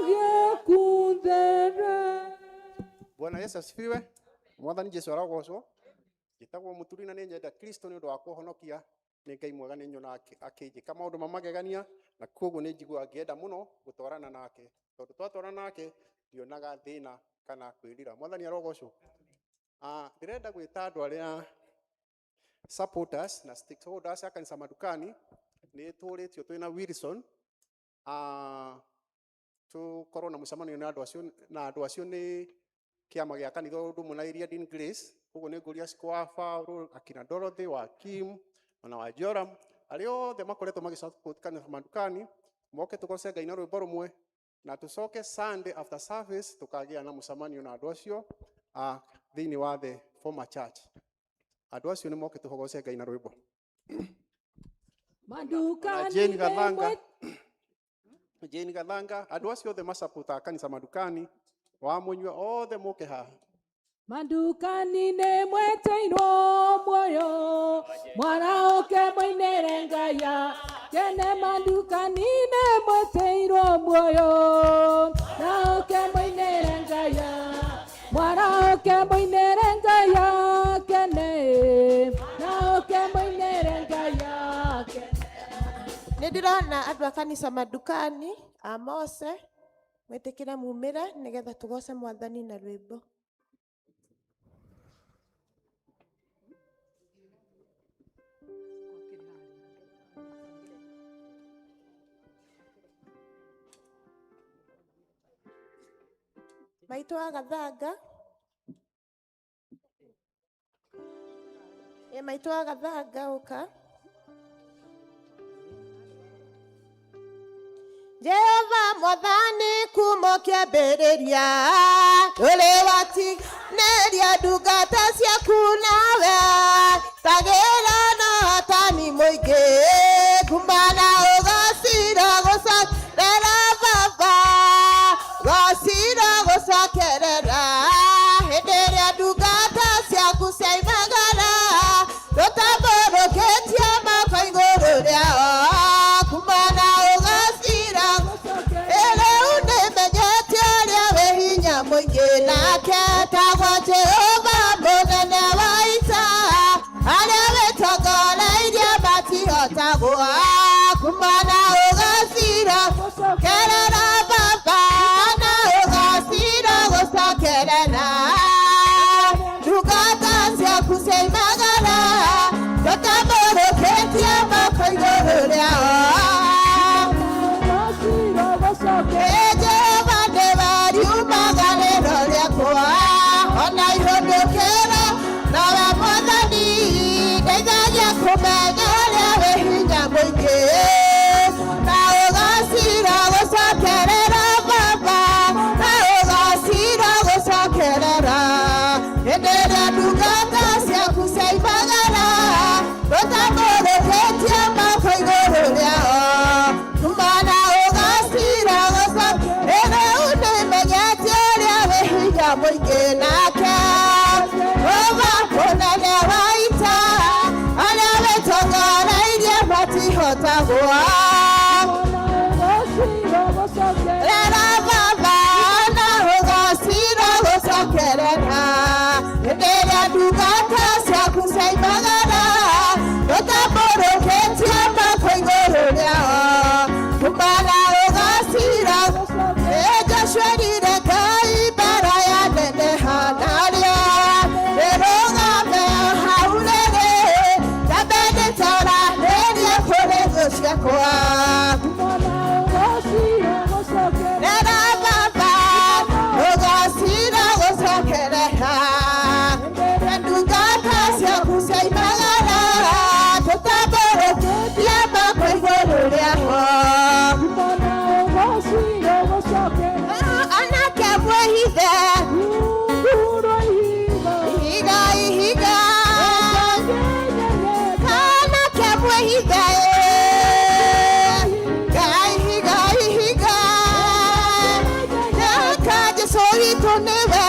gĩaku there. Bwana Yesu asifiwe. Mwathani Jesu arogocwo. Njĩtagwo Mũturi na nĩ nyenda Kristo nĩ ũndũ wa kũhonokia. Nĩ Ngai mwega, nĩ nyonaga akĩnjĩka maũndũ ma magegania, na koguo nĩ njiguaga ngĩenda mũno gũtwarana nake, tondũ twatwarana nake ndionaga thĩna kana kwĩrira. Mwathani arogocwo. Ndĩrenda gwĩta andũ arĩa supporters na stakeholders a kanitha madukani. Nĩ tũrĩtio twĩna Wilson tũkorwo na mũcemanio na andũ acio, na andũ acio nĩ kĩama gĩa kanitha ũndũ ũmwe na Area Dean Grace. Koguo nĩ ngũria Square Paul, akina Dorothy wa Kim ona wa Joram, arĩa othe makoretwo magĩsupport kanitha madukani, moke tũgoce Ngai na rwĩmbo rũmwe, na tũcoke Sunday after service tũkagĩa na mũcemanio na andũ acio thĩinĩ wa the former church. Andũ acio nĩ moke tũgoce Ngai na rwĩmbo. Ona Madukani Jane Gathanga, nĩ Jane Gathanga, andũ acio othe masupportaga kanitha madukani, wa Mũnyua, othe moke haha. Madukani nĩ mweteirwo muoyo mwarahũke mũinĩre Ngai kene. Madukani nĩ mweteirwo muoyo mwarahũke mũinĩre Ngai, mwarahũke mũinĩre Ngai kene, mwarahũke mũinĩre Ngai kene. Nĩ ndĩrona andũ a kanitha madukani a Mose, mwĩtĩkĩre mumĩre nĩgetha tũgoce Mwathani na rwĩmbo. Maitũ wa Gathanga, ĩ maitũ wa Gathanga, ũka. Jehova Mwathani, kuma kĩambĩrĩria ũrĩ watiganĩria ndungata ciaku, nawe tagĩra na ũhotani mũingĩ kumana ũgacira gũcokerera baba, gacira gũcokerera hĩndĩ ĩrĩa ndungata ciaku ciaimagara, tũtambũrũkĩtie moko igũrũ rĩao kumana ũgacira. Rĩu nĩmenyete ũrĩa wĩ hinya mũingĩ, nake tagwo Jehova mũnene wa ita, arĩa wĩtongoreirie matihotagwo kumana ũgacira kerera baba, na ũgacira gũcokerera ndungata ciaku ciaimagara, tũtambũrũkĩtie moko igũrũ rĩao. Jehova nĩwe riumaga rĩro rĩakwa ona ihũndũkĩra, nawe Mwathani ndeithagia kũmenya ũrĩa wĩ hinya mũingĩ, na ũgacira gũcokerera baba, na ũgacira gũcokerera hĩndĩ ĩrĩa ndungata ciaku ciaimagara, tũtambũrũkĩtie moko igũrũ rĩao kumana ũgacira gũcokerera. Rĩu nĩmenyete ũrĩa wĩ hinya mũingĩ, nake Jehova mũnene wa ita, arĩa wĩtongoreirie matihotagwo. Rera baba, na ũgacira gũcokerera hĩndĩ ĩrĩa ndungata ciaku ciaimagara, tũtambũrũkĩtie moko igũrũ rĩao kumana ũgacira. Joshua erire Ngai mbara yaneneha narĩo rĩrũgame hau rĩrĩ, nyambe ndĩtara. ciakwa. Rera baba rũgocira gũcokerera ndungata ciaku ciaimagara tũtambũrũkie moko igũrũ rĩao. Anake mwĩhithe ihiga ihiga, anake mwĩhithe ihiga ihiga, naka Jesũ witũ nĩwe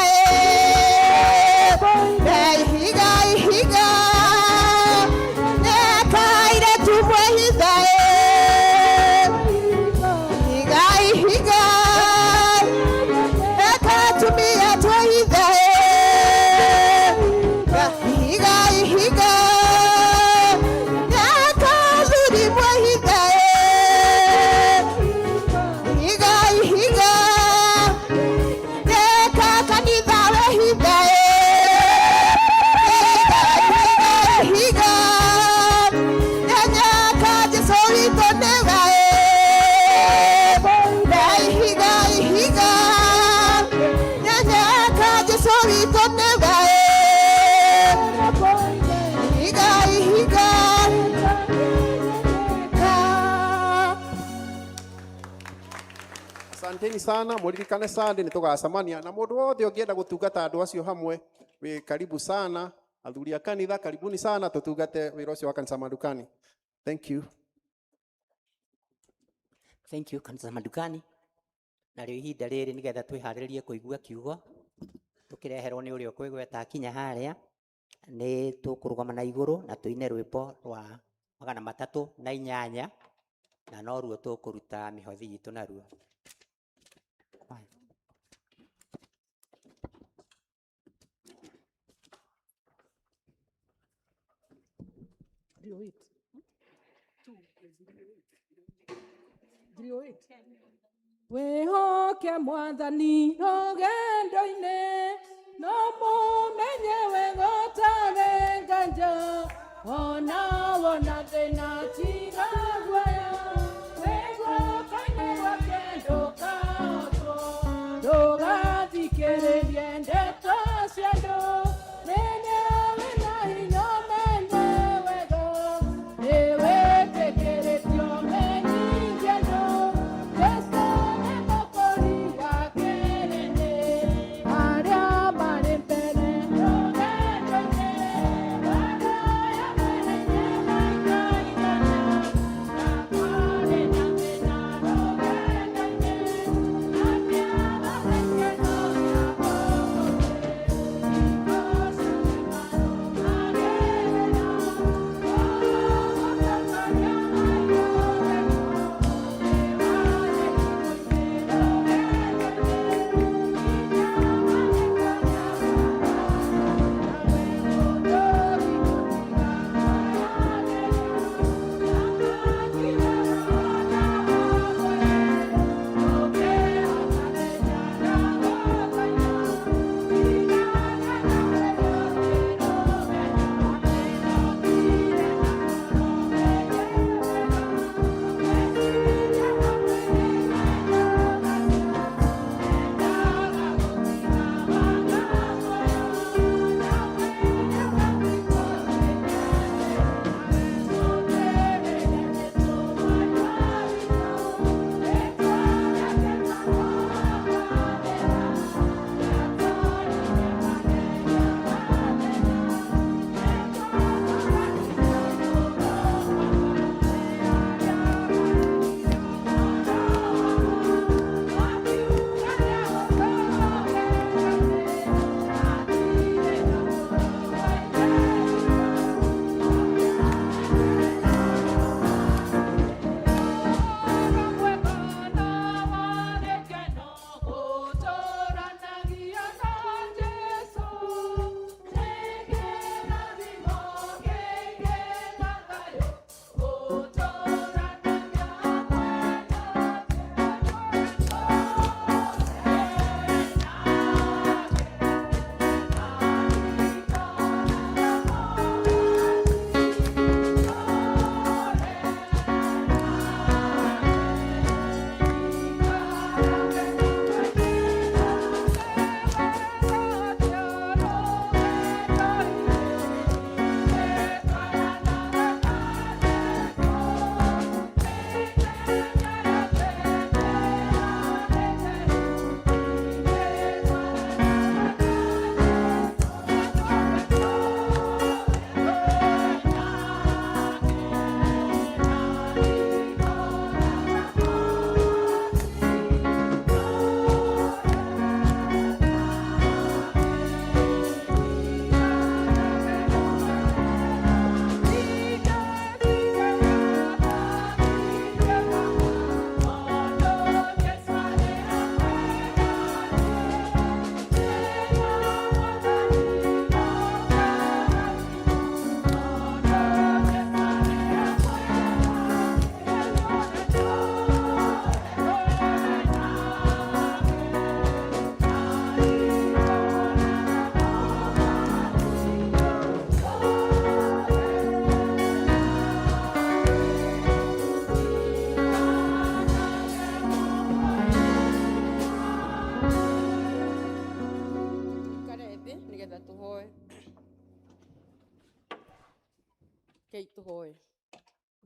ihiga ihiga, naka airĩtu mwĩhithe ihiga ihiga, naka atumia twĩhithe ihiga ihiga, naka athuri mwĩhithe ihiga ihiga, neka kanitha wĩhithe ihiga ihiga, neka Jesũ witũ nĩwe ihiga ihiga, neka Jesũ witũ nĩwe ihiga ihiga. Asanteni sana, muririkane Sunday nitugacemania na mundu wothe ungienda gutungata andu acio hamwe wi karibu sana. Athuri a kanitha, karibuni sana tutungate wira ucio wa kanitha madukani. Thank you. Thank you kanitha madukani. Narĩo ihinda rĩrĩ nĩgetha twĩharĩrĩrie kũigua kiugo tũkĩreherwo nĩ ũrĩa ũkwĩgweta akinya harĩa, nĩ tũkũrũgama na igũrũ na tũine rwĩmbo rwa 308, na noruo tũkũruta mĩhothi itũ naruo. Wĩhoke Mwathani rũgendo-inĩ, no mũmenye wega ũtarĩ nganja, ona wona thĩna tiga guoya, wĩ guoko-inĩ gwake ndũkahotwo, ndũgathikĩrĩrie ndeto cia andũ, rĩrĩa wĩna hinya ũmenye wega, nĩwĩtĩkĩrĩtio menyithie andũ, Jesũ nĩ mũkũri wa kĩrĩndĩ, arĩa marĩ mbere rũgendo-inĩ, arĩa marĩ maikaikana.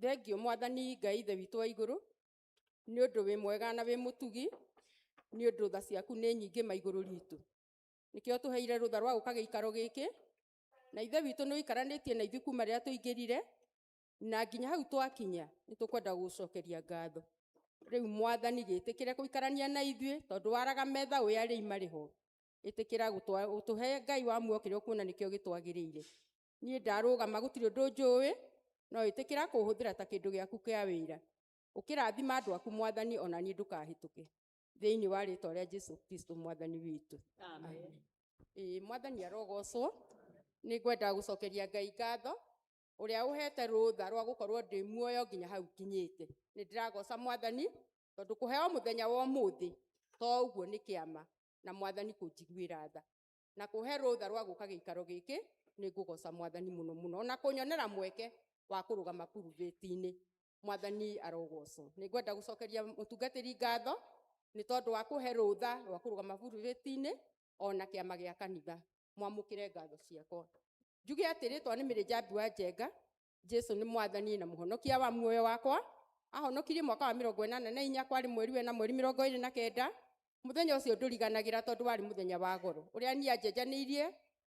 Thengio Mwathani Ngai Ithe witũ wa igũrũ nĩ ũndũ wĩ mwega na wĩ mũtugi, nĩ ũndũ tha ciaku nĩ nyingĩ maigũrũ ritũ. Nĩkĩo tũheire rũtha rwa gũka gĩikaro gĩkĩ, na Ithe witũ nĩ ũikaranĩtie na ithuĩ kuma rĩrĩa tũingĩrire na nginya hau twakinya, nĩ tũkwenda gũgũcokeria ngatho. Rĩu Mwathani gĩtĩkĩre gũikarania na ithuĩ, tondũ waraga metha ũyũ arĩi marĩ ho. Ĩtĩkĩra gũtũhe Ngai wa muoyo kĩrĩa ũkuona nĩkĩo gĩtwagĩrĩire. Niĩ ndarũgama gũtirĩ ũndũ njũĩ, no ĩtĩkĩra kũhũthĩra ta kĩndũ gĩaku kĩa wĩra. Ũkĩrathima andũ aku Mwathani, ona niĩ ndũkahĩtũke. Thĩinĩ wa rĩtwa rĩa Jesu Kristo Mwathani witũ. Amen. Ĩĩ, Mwathani arogocwo. Nĩ ngwenda gũcokeria Ngai ngatho ũrĩa ũhete rũtha rwa gũkorwo ndĩ muoyo nginya hau nginyĩte. Nĩ ndĩragoca Mwathani tondũ kũheo mũthenya wa ũmũthĩ to ũguo nĩ kĩama, na Mwathani kũnjiguĩra tha na kũhe rũtha rwa gũka gĩikaro gĩkĩ, nĩ ngũgoca Mwathani mũno mũno, na kũnyonera mweke wa kũrũgama pulpit-inĩ. Mwathani arogocwo. Nĩ ngwenda gũcokeria mũtungatĩri ngatho nĩ tondũ wa kũhe rũtha rwa kũrũgama pulpit-inĩ ona kĩama gĩa kanitha. Mwamũkĩre ngatho ciakwa. Njuge atĩ rĩtwa nĩ Mary Njambi wa Njenga. Jesu nĩ Mwathani na mũhonokia wa muoyo wakwa. Ahonokirie mwaka wa 84, kwarĩ mweri wena mweri 29. Mũthenya ũcio ndũriganagĩra tondũ warĩ mũthenya wa goro ũrĩa niĩ anjenjanĩirie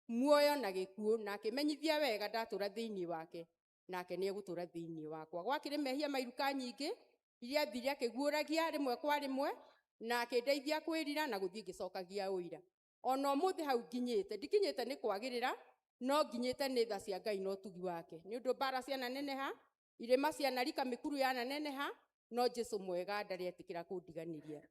muoyo na gĩkuũ, na akĩmenyithia wega ndatũra thĩinĩ wake, nake nĩ egũtũra thĩinĩ wakwa. Gwakĩrĩ mehia mairuka nyingĩ iria athire akĩguũragia rĩmwe kwa rĩmwe, na akĩndeithia kwĩrira na gũthiĩ ngĩcokagia ũira. Ona ũmũthĩ hau nginyĩte, ndikinyĩte nĩ kwagĩrĩra, no nginyĩte nĩ tha cia Ngai na ũtugi wake. Nĩ ũndũ mbara ciananeneha, irĩma cianarika, mĩkuru yananeneha, no Jesu mwega ndarĩ etĩkĩra kũndiganĩria.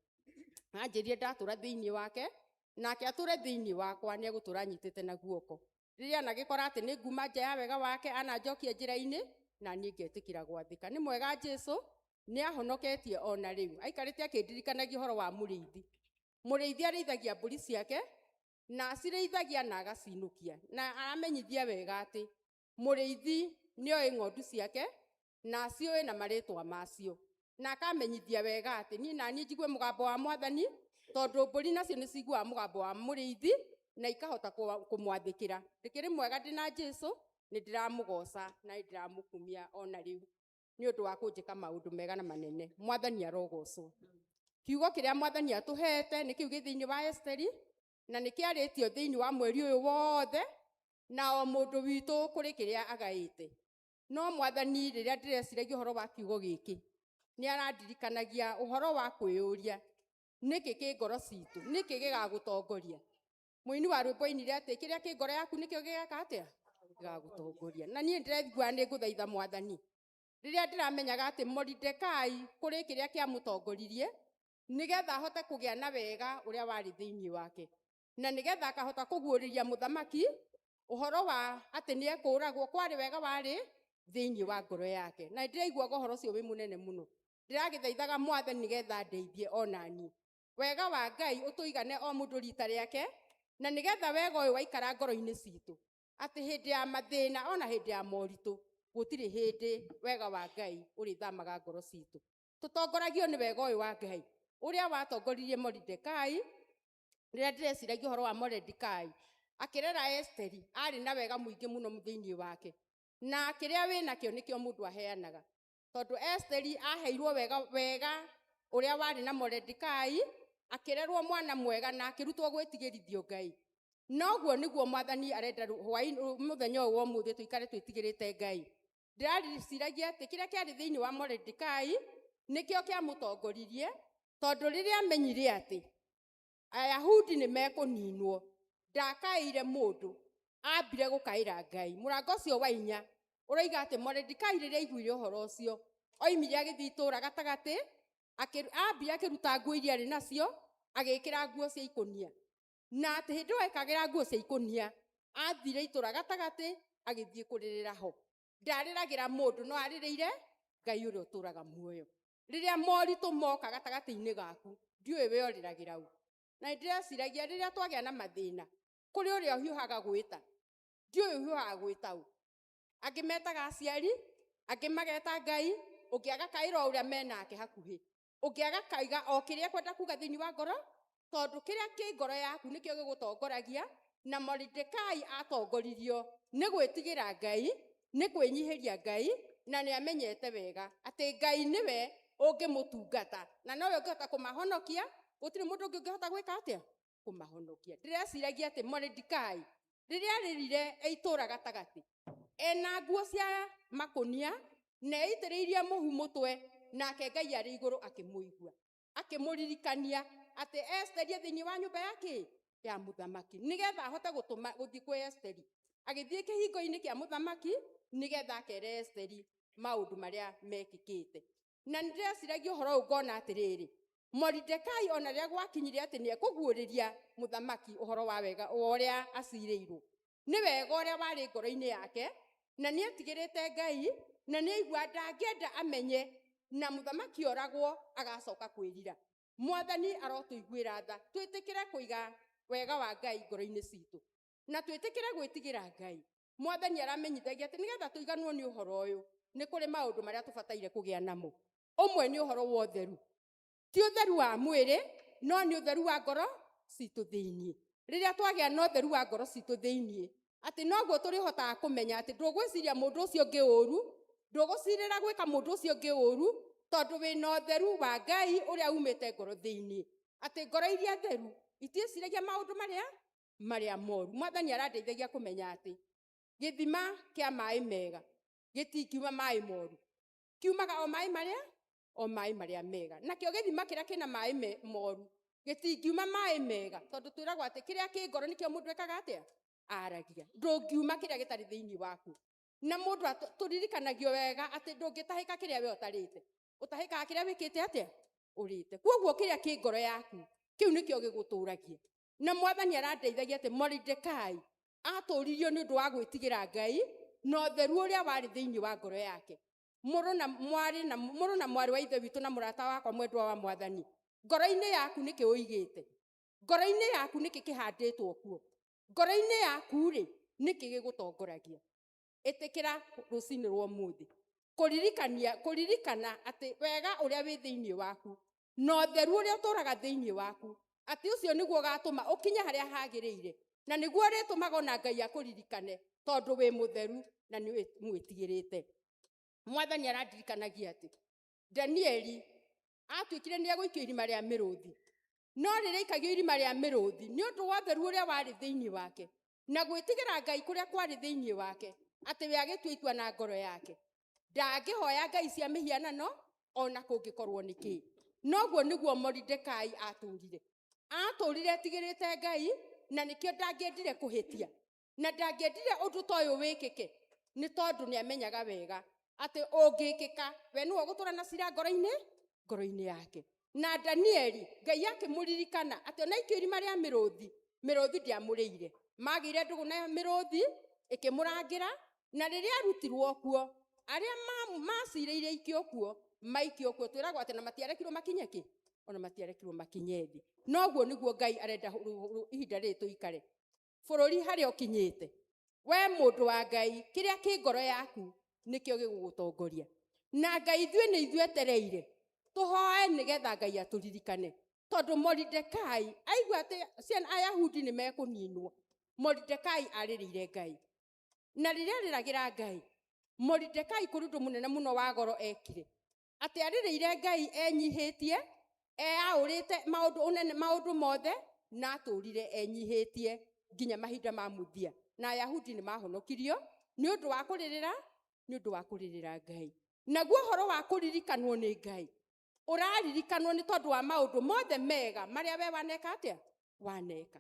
Anjĩrire ndatũra thĩinĩ wake, nake atũre thĩinĩ wakwa, nĩ egũtũra anyitĩte na guoko. Rĩrĩa anagĩkora atĩ nĩ nguma nja ya wega wake, ananjokia njĩra-inĩ, na niĩ ngetĩkĩra gwathĩka. Nĩ mwega Jesu, nĩ ahonoketie ona rĩu. Aikarĩte akĩndirikanagia ũhoro wa mũrĩithi. Mũrĩithi arĩithagia mbũri ciake, na acirĩithagia na agacinũkia. Na aramenyithia wega atĩ mũrĩithi nĩoĩ ng'ondu ciake, na aciũĩ na marĩtwa macio. Na akamenyithia wega atĩ niĩ na niĩ njigue mũgambo wa Mwathani, tondũ mbũri nacio nĩ ciguaga mũgambo wa mũrĩithi na ikahota kũmwathĩkĩra. Ndĩkĩrĩ mwega ndĩ na Jesu, nĩ ndĩramũgoca na nĩ ndĩramũkumia ona rĩu nĩ ũndũ wa kũnjĩka maũndũ mega na manene. Mwathani arogocwo. Kiugo kĩrĩa Mwathani atũhete nĩ kĩu gĩ thĩinĩ wa Esteri, na nĩ kĩarĩtio thĩinĩ wa mweri ũyũ wothe, na o mũndũ witũ kũrĩ kĩrĩa agaĩte. No Mwathani rĩrĩa ndĩreciragia ũhoro wa kiugo gĩkĩ, nĩ arandirikanagia ũhoro wa kwĩyũria nĩkĩ kĩ ngoro citũ, nĩkĩ gĩgagũtongoria. Mũini wa rwĩmbo ainire atĩ kĩrĩa kĩ ngoro yaku nĩkĩo gĩgeka atĩa? Gĩgagũtongoria. Na niĩ ndĩraigua nĩ ngũthaitha Mwathani rĩrĩa ndĩramenyaga atĩ Moridekai kũrĩ kĩrĩa kĩamũtongoririe nĩgetha ahote kũgĩa na wega ũrĩa warĩ thĩinĩ wake, na nĩgetha akahota kũguũrĩria mũthamaki ũhoro wa atĩ nĩ ekũũragwo, kwarĩ wega warĩ thĩinĩ wa ngoro yake. Na ndĩraiguaga ũhoro ũcio wĩ mũnene mũno. Ndĩragĩthaithaga Mwathani nĩgetha ndeithie ona niĩ. Wega wa Ngai ũtũigane o mũndũ rita rĩake, na nĩgetha wega ũyũ waikara ngoro-inĩ citũ, atĩ hĩndĩ ya mathĩna ona hĩndĩ ya moritũ, gũtirĩ hĩndĩ wega wa Ngai ũrĩthamaga ngoro citũ. Tũtongoragio nĩ wega ũyũ wa Ngai ũrĩa watongoririe Moridekai. Rĩrĩa ndĩreciragia ũhoro wa Moridekai akĩrera Esteri, arĩ na wega mũingĩ mũno thĩinĩ wake, na kĩrĩa wĩnakĩo nĩkĩo mũndũ aheanaga. Tondũ Esteri aheirwo wega ũrĩa warĩ na Moridekai, akĩrerwo mwana mwega na akĩrutwo gwĩtigĩrithio Ngai. Noguo nĩguo Mwathani arenda mũthenya ũyũ wa ũmũthĩ tũikare twĩtigĩrĩte Ngai. Ndĩrariciragia atĩ kĩrĩa kĩarĩ thĩinĩ wa Moridekai nĩkĩo kĩamũtongoririe, tondũ rĩrĩa amenyire atĩ Ayahudi nĩ mekũninwo, ndakaĩire mũndũ, ambire gũkaĩra Ngai. Mũrango ũcio wa 4 ũroiga atĩ Moridekai rĩrĩa aiguire ũhoro ũcio, oimire agĩthiĩ itũũra gatagatĩ, ambire akĩruta nguo iria arĩ nacio, agĩkĩra nguo cia ikũnia. Na atĩ hĩndĩ ĩyo ekagĩra nguo cia ikũnia, athire itũũra gatagatĩ, agĩthiĩ kũrĩrĩra ho. Ndarĩragĩra mũndũ, no arĩrĩire Ngai ũrĩa ũtũũraga muoyo. Rĩrĩa moritũ moka gatagatĩ-inĩ gaku, ndiũĩ we ũrĩragĩra ũ. Na ndĩreciragia rĩrĩa twagĩa na mathĩna, kũrĩ ũrĩa ũhiũhaga gwĩta. Ndiũĩ ũhiũhaga gwĩta ũ. Angĩ metaga aciari, angĩ mageta Ngai, ũngĩ agakaĩra o ũrĩa menake hakuhĩ. Ũngĩ agakaiga o kĩrĩa ekwenda kuga thĩinĩ wa ngoro, tondũ kĩrĩa kĩ ngoro yaku nĩkĩo gĩgũtongoragia. Na Moridekai atongoririo nĩ gwĩtigĩra Ngai, nĩ kwĩnyihĩria Ngai, Na nĩ amenyete wega atĩ Ngai nĩwe ũngĩmũtungata na nowe ũngĩhota kũmahonokia. Gũtirĩ mũndũ ũngĩ ũngĩhota gwĩka atĩa kũmahonokia. Ndĩreciragia atĩ Moridekai rĩrĩa arĩrire e itũũra gatagatĩ ena nguo cia makũnia na eitĩrĩirie mũhu mũtwe, nake Ngai arĩ igũrũ akĩmũigua, akĩmũririkania atĩ Esteri e thĩinĩ wa nyũmba yake ya mũthamaki, nĩgetha ahote gũtũma gũthiĩ kwĩ Esteri. Agĩthiĩ kĩhingo-inĩ kĩa mũthamaki nĩgetha akere Esteri maũndũ marĩa mekĩkĩte. Na nĩndĩreciragia ũhoro ũyũ ngona atĩrĩrĩ, Moridekai ona rĩrĩa gwakinyire atĩ nĩekũguũrĩria mũthamaki ũhoro wa wega wa ũrĩa acirĩirwo, nĩ wega ũrĩa warĩ ngoro-inĩ yake, na nĩetigĩrĩte Ngai, na nĩaigua ndangĩenda amenye na mũthamaki oragwo agacoka kwĩrira. Mwathani arotũiguĩra tha, twĩtĩkĩre kũiga wega wa Ngai ngoro-inĩ citũ na twĩtĩkĩre gwĩtigĩra Ngai. Mwathani aramenyithagia atĩ nĩgetha tũiganwo nĩ ũhoro ũyũ, nĩ kũrĩ maũndũ marĩa tũbataire kũgĩa namo. Ũmwe nĩ ũhoro wa ũtheru, ti ũtheru wa mwĩrĩ, no nĩ ũtheru wa ngoro citũ thĩiniĩ. Rĩrĩa twagĩa na ũtheru wa ngoro citũ thĩiniĩ, atĩ noguo tũrĩhotaga kũmenya atĩ ndũgwĩciria mũndũ ũcio ũngĩ ũru, ndũgũcirĩra gwĩka mũndũ ũcio ũngĩ ũru, tondũ wĩna ũtheru wa Ngai ũrĩa umĩte ngoro thĩiniĩ. Atĩ ngoro iria theru itiĩciragia maũndũ marĩa moru. Mwathani arandeithagia kũmenya atĩ gĩthima kĩa maĩ mega gĩtingiuma maĩ moru, kiumaga o maĩ marĩa o maĩ marĩa mega. Nakĩo gĩthima kĩrĩa kĩna maĩ moru gĩtingiuma maĩ mega, tondũ twĩragwo atĩ kĩrĩa kĩ ngoro nĩkĩo mũndũ ekaga atĩa aragia. Ndũngiuma kĩrĩa gĩtarĩ thĩinĩ waku. Na mũndũ tũririkanagio wega atĩ ndũngĩtahĩka kĩrĩa we ũtarĩte, ũtahĩkaga kĩrĩa wĩkĩte atĩa ũrĩte. Koguo kĩrĩa kĩ ngoro yaku kĩu nĩkĩo gĩgũtũragia. Na Mwathani arandeithagia atĩ Moridekai atũririo nĩ ũndũ wa gwĩtigĩra Ngai na ũtheru ũrĩa warĩ thĩinĩ wa ngoro yake. Mũrũ na mwarĩ na mũrũ na mwarĩ wa ithe witũ na mũrata wakwa mwendwa wa Mwathani, ngoro-inĩ yaku nĩkĩ ũigĩte? Ngoro-inĩ yaku nĩkĩ kĩhandĩtwo kuo? Ngoro-inĩ yaku rĩ nĩkĩ gĩgũtongoragia? Ĩtĩkĩra rũcinĩ rwa ũmũthĩ kũririkania kũririkana atĩ wega ũrĩa wĩ thĩinĩ waku na ũtheru ũrĩa ũtũraga thĩinĩ waku, atĩ ũcio nĩguo ũgatũma ũkinye harĩa hagĩrĩire, na nĩguo ũrĩtũmaga ona Ngai akũririkane tondũ wĩ mũtheru na nĩ mwĩtigĩrĩte. Mwathani arandirikanagia atĩ Danieli atuĩkire nĩ egũikio irima rĩa mĩrũthi, no rĩrĩa aikagio irima rĩa mĩrũthi nĩ ũndũ wa ũtheru ũrĩa warĩ thĩinĩ wake na gwĩtigĩra Ngai kũrĩa kwarĩ thĩinĩ wake, atĩ we agĩtua itua na ngoro yake ndangĩhoya ngai cia mĩhianano ona kũngĩkorwo nĩ kĩĩ. Noguo nĩguo Moridekai atũrire, atũrire etigĩrĩte Ngai, na nĩkĩo ndangĩendire kũhĩtia na ndangĩendire ũndũ ta ũyũ wĩkĩke, nĩ tondũ nĩ amenyaga wega atĩ ũngĩkĩka we nĩwe ũgũtũra na cira ngoro-inĩ yake. Na Danieli Ngai akĩmũririkana atĩ ona aikio irima rĩa mĩrũthi, mĩrũthi ndĩamũrĩire, magĩire ndũgũ na mĩrũthi ĩkĩmũrangĩra, na rĩrĩa arutirwo kuo arĩa macirĩire aikio kuo maikio kuo, twĩragwo atĩ na matiarekirwo makinye kĩ, ona matiarekirwo makinye thĩ. Noguo nĩguo Ngai arenda ihinda rĩrĩ tũikare bũrũri harĩa ũkinyĩte. We mũndũ wa Ngai, kĩrĩa kĩ ngoro yaku nĩkĩo gĩgũgũtongoria. Na Ngai ithuĩ nĩ ithuĩ etereire tũhoe nĩgetha Ngai atũririkane, tondũ Moridekai aigua atĩ ciana Ayahudi nĩ mekũninwo, Moridekai arĩrĩire Ngai. Na rĩrĩa arĩragĩra Ngai, Moridekai kũrĩ ũndũ mũnene mũno wa goro ekire, atĩ arĩrĩire Ngai enyihĩtie, eyaũrĩte maũndũ ũnene maũndũ mothe, na atũrire enyihĩtie nginya mahinda ma mũthia. Na Ayahudi nĩ mahonokirio nĩ ũndũ wa kũrĩrĩra, nĩ ũndũ wa kũrĩrĩra Ngai. Naguo ũhoro wa kũririkanwo nĩ Ngai, ũraririkanwo nĩ tondũ wa maũndũ mothe mega marĩa we waneka atĩa waneka.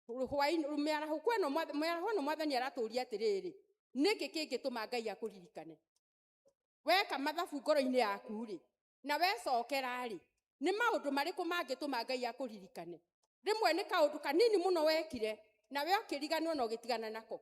Mĩarahũko ĩno mĩaraho ĩno Mwathani aratũria atĩrĩrĩ, nĩkĩ kĩngĩtũma Ngai akũririkane? Weka mathabu ngoro-inĩ yaku rĩ, na wecokera rĩ, nĩ maũndũ marĩkũ mangĩtũma Ngai akũririkane? Rĩmwe nĩ kaũndũ kanini mũno wekire na we ũkĩriganwo na ũgĩtigana nako.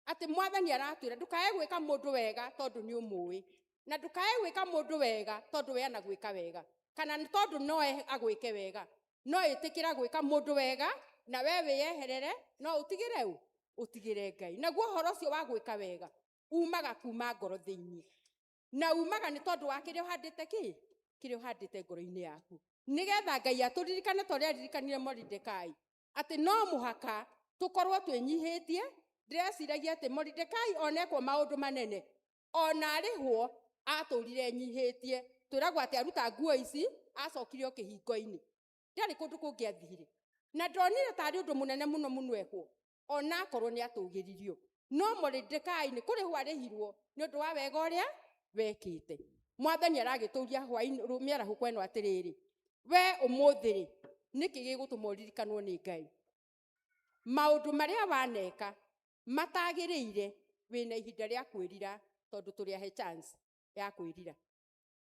Atĩ Mwathani aratwĩra ndũkae gwĩka mũndũ wega tondũ nĩ ũmũĩ, na ndũkae gwĩka mũndũ wega tondũ we anagwĩka wega, kana nĩ tondũ no agwĩke wega. No ĩtĩkĩra gwĩka mũndũ wega na we wĩyeherere, no ũtigĩre ũ? Ũtigĩre Ngai. Naguo ũhoro ũcio wa gwĩka wega umaga kuma ngoro thĩinĩ, na umaga nĩ tondũ wa kĩrĩa ũhandĩte kĩ? Kĩrĩa ũhandĩte ngoro-inĩ yaku, nĩgetha Ngai atũririkane ta ũrĩa aririkanire Moridekai, atĩ no mũhaka tũkorwo twĩnyihĩtie. Ndĩreciragia atĩ Moridekai onekwo maũndũ manene, ona arĩhwo Atũrire enyihĩtie. Twĩragwo atĩ aruta nguo ici acokire o kĩhingo-inĩ, ndarĩ kũndũ kũngĩ athire, na ndonire tarĩ ũndũ mũnene mũno mũno ekwo, onakorwo nĩ atũgĩririo. No Moridekai nĩ kũrĩhwo arĩhirwo nĩ ũndũ wa wega ũrĩa wekĩte. Mwathani aragĩtũria hwaĩ mĩarahũko ĩno atĩrĩrĩ, we ũmũthĩ rĩ, nĩkĩ gĩgũtũma ũririkanwo nĩ Ngai? Maũndũ marĩa waneka matagĩrĩire, wĩna ihinda rĩa kwĩrira, tondũ tũrĩ ahe chance ya kwĩrira,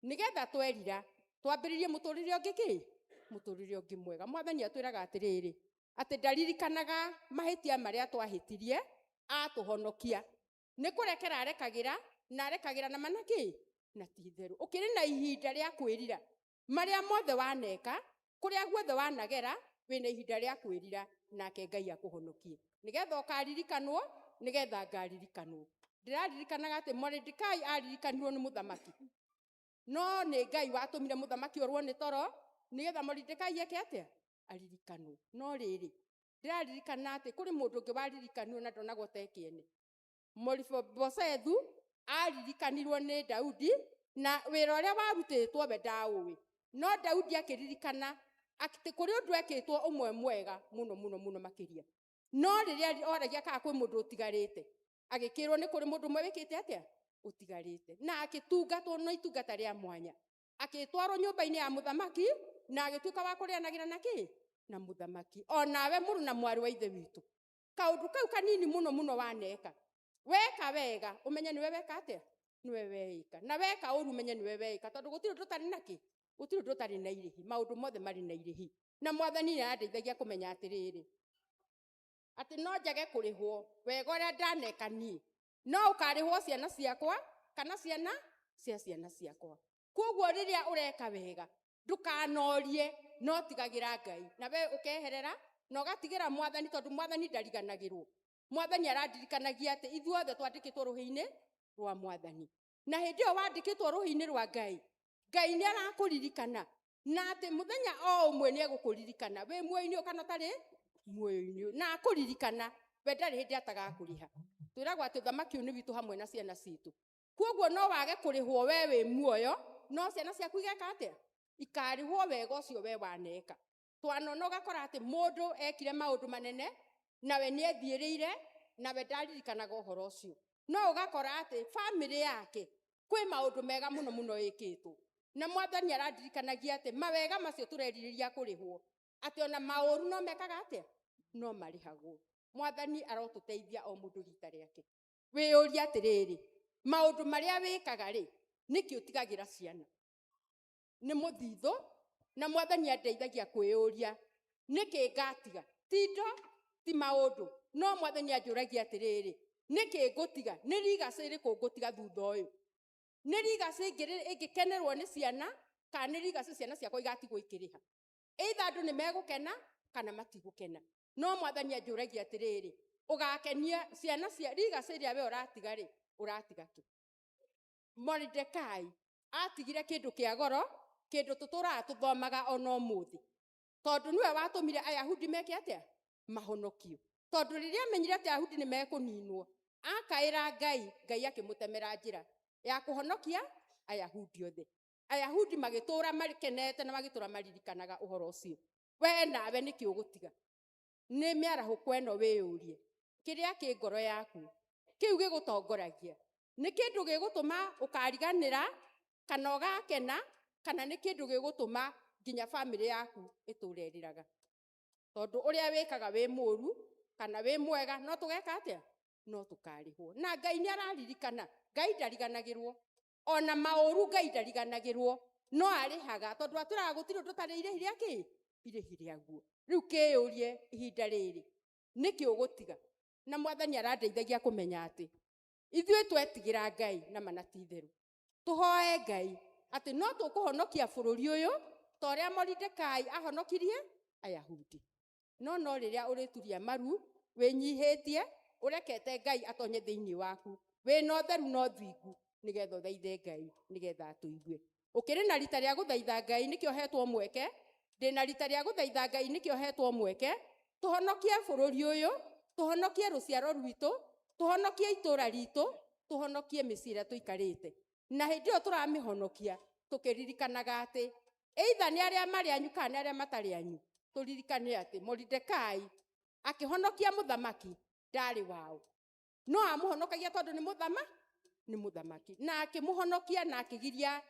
nĩgetha twerira twambĩrĩrie mũtũrĩre ũngĩ, kĩ mũtũrĩre ũngĩ mwega. Mwathani atwĩraga atĩrĩrĩ, atĩ ndaririkanaga mahĩtia marĩa twahĩtirie, atũhonokia nĩ kũrekera arekagĩra, na arekagĩra na mana kĩ na ti itherũ. Ũkĩrĩ na ihinda rĩa kwĩrira marĩa mothe waneka, kũrĩa guothe wanagera, wĩna ihinda rĩa kwĩrira, nake Ngai akũhonokie, nĩgetha ũkaririkanwo, nĩgetha ngaririkanwo. Ndĩraririkanaga atĩ Moridekai aririkanirwo nĩ mũthamaki, no nĩ Ngai watũmire mũthamaki orwo nĩ toro, nĩgetha Moridekai eke atĩa? Aririkanwo. No rĩrĩ, ndĩraririkana atĩ kũrĩ mũndũ ũngĩ waririkanirwo na ndonagwo ta kĩene. Mefiboshethu aririkanirwo nĩ Daudi, na wĩra ũrĩa warutĩtwo we ndaũĩ, no Daudi akĩririkana atĩ kũrĩ ũndũ ekĩtwo ũmwe mwega mũno mũno mũno makĩria. No rĩrĩa oragia kana kwĩ mũndũ ũtigarĩte, agĩkĩrwo nĩ kũrĩ mũndũ ũmwe wĩkĩte atĩa, ũtigarĩte, na agĩtungatwo na itungata rĩa mwanya, agĩtwarwo nyũmba-inĩ ya mũthamaki, na agĩtuĩka wa kũrĩanagĩra na kĩ na mũthamaki. Onawe mũrũ na mwarĩ wa ithe witũ, kaũndũ kau kanini mũno mũno waneka, weka wega ũmenye nĩwe weka atĩa, nĩwe weĩka, na weka ũru ũmenye nĩwe weĩka, tondũ gũtirĩ ũndũ ũtarĩ na kĩ, gũtirĩ ũndũ ũtarĩ na irĩhi. Maũndũ mothe marĩ na irĩhi. Na Mwathani nĩ arandeithagia kũmenya atĩrĩrĩ, atĩ no njage kũrĩhwo wega ũrĩa ndaneka niĩ, no ũkarĩhwo ciana ciakwa kana ciana cia ciana ciakwa. Koguo rĩrĩa ũreka wega ndũkanorie, no tigagĩra Ngai, na we ũkeherera na ũgatigĩra Mwathani, tondũ Mwathani ndariganagĩrwo. Mwathani arandirikanagia atĩ ithuothe twandĩkĩtwo rũhĩ-inĩ rwa Mwathani, na hĩndĩ ĩyo wandĩkĩtwo rũhĩ-inĩ rwa Ngai, Ngai nĩ arakũririkana, na atĩ mũthenya o ũmwe nĩ egũkũririkana wĩ muoyo-inĩ ũyũ kana ũtarĩ muoyo-inĩ ũyũ, na akũririkana we ndarĩ hĩndĩ atagakũrĩha. Twĩragwo atĩ ũthamaki ũyũ nĩ witũ hamwe na ciana citũ. Koguo no wage kũrĩhwo we wĩ muoyo, no ciana ciaku igeka atĩa? Ikarĩhwo wega ũcio we waneka. Twanona ũgakora atĩ mũndũ ekire maũndũ manene, nawe nĩ ethiĩrĩire, nawe ndaririkanaga ũhoro ũcio. No ũgakora atĩ bamĩrĩ yake kwĩ maũndũ mega mũno mũno ĩkĩtwo. Na Mwathani arandirikanagia atĩ mawega macio tũrerirĩria kũrĩhwo, atĩ ona maũru no mekaga atĩa? No marĩhagwo. Mwathani arotũteithia o mũndũ rita rĩake. Wĩyũrie atĩrĩrĩ, maũndũ marĩa wĩkaga rĩ, nĩkĩ ũtigagĩra ciana? Nĩ mũthithũ, na Mwathani andeithagia kwĩyũria nĩkĩ ngatiga? Ti indo, ti maũndũ, no Mwathani anjũragia atĩrĩrĩ, nĩkĩ ngũtiga? Nĩ legacy ĩrĩkũ ngũtiga thutha ũyũ? Nĩ legacy ĩngĩkenerwo nĩ ciana, kana nĩ legacy ciana ciakwa igatigwo ikĩrĩha? Either andũ nĩ megũkena kana matigũkena. No Mwathani anjũragia atĩrĩrĩ, ũgakenia ciana cia legacy ĩrĩa we ũratiga rĩ, ũratiga kĩ? Moridekai atigire kĩndũ kĩa goro, kĩndũ tũtũraga tũthomaga ona ũmũthĩ, tondũ nĩwe watũmire Ayahudi meke atĩa? Mahonokio. Tondũ rĩrĩa amenyire atĩ Ayahudi nĩ mekũninwo, akaĩra Ngai, Ngai akĩmũtemera njĩra ya kũhonokia Ayahudi othe. Ayahudi magĩtũra makenete na magĩtũra maririkanaga ũhoro ũcio. We nawe nĩkĩ ũgũtiga? Nĩ mĩarahũko ĩno wĩyũrie, kĩrĩa kĩ ngoro yaku kĩu gĩgũtongoragia nĩ kĩndũ gĩgũtũma ũkariganĩra kana ũgakena, kana nĩ kĩndũ gĩgũtũma nginya bamĩrĩ yaku ĩtũre ĩrĩraga? Tondũ ũrĩa wĩkaga wĩ mũru kana wĩ mwega, no tũgeka atĩa? No tũkarĩhwo. Na Ngai nĩ araririkana. Ngai ndariganagĩrwo, ona maũru Ngai ndariganagĩrwo, no arĩhaga, tondũ atwĩraga gũtirĩ ũndũ ũtarĩ irĩhi rĩa kĩ, irĩhi rĩaguo. Rĩu kĩyũrie ihinda rĩrĩ, nĩkĩ ũgũtiga? Na Mwathani arandeithagia kũmenya atĩ ithuĩ twetigĩra Ngai na mana ti itherũ, tũhoe Ngai atĩ no tũkũhonokia bũrũri ũyũ ta ũrĩa Moridekai ahonokirie Ayahudi. No no rĩrĩa ũrĩturia maru wĩnyihĩtie, ũrekete Ngai atonye thĩinĩ waku, wĩna ũtheru na ũthingu, nĩgetha ũthaithe Ngai, nĩgetha atũigue. Ũkĩrĩ na rita rĩa gũthaitha Ngai, nĩkĩo hetwo mweke. Ndĩna rita rĩa gũthaitha Ngai, nĩkĩo hetwo mweke. Tũhonokie bũrũri ũyũ, tũhonokie rũciaro rwitũ, tũhonokie itũra ritũ, tũhonokie mĩciĩ ĩrĩa tũikarĩte. Na hĩndĩ ĩyo tũramĩhonokia tũkĩririkanaga atĩ either nĩ arĩa marĩ anyu kana nĩ arĩa matarĩ anyu, tũririkane atĩ Moridekai akĩhonokia mũthamaki ndarĩ wao, no amũhonokagia tondũ nĩ nĩ mũthamaki, na akĩmũhonokia na akĩgiria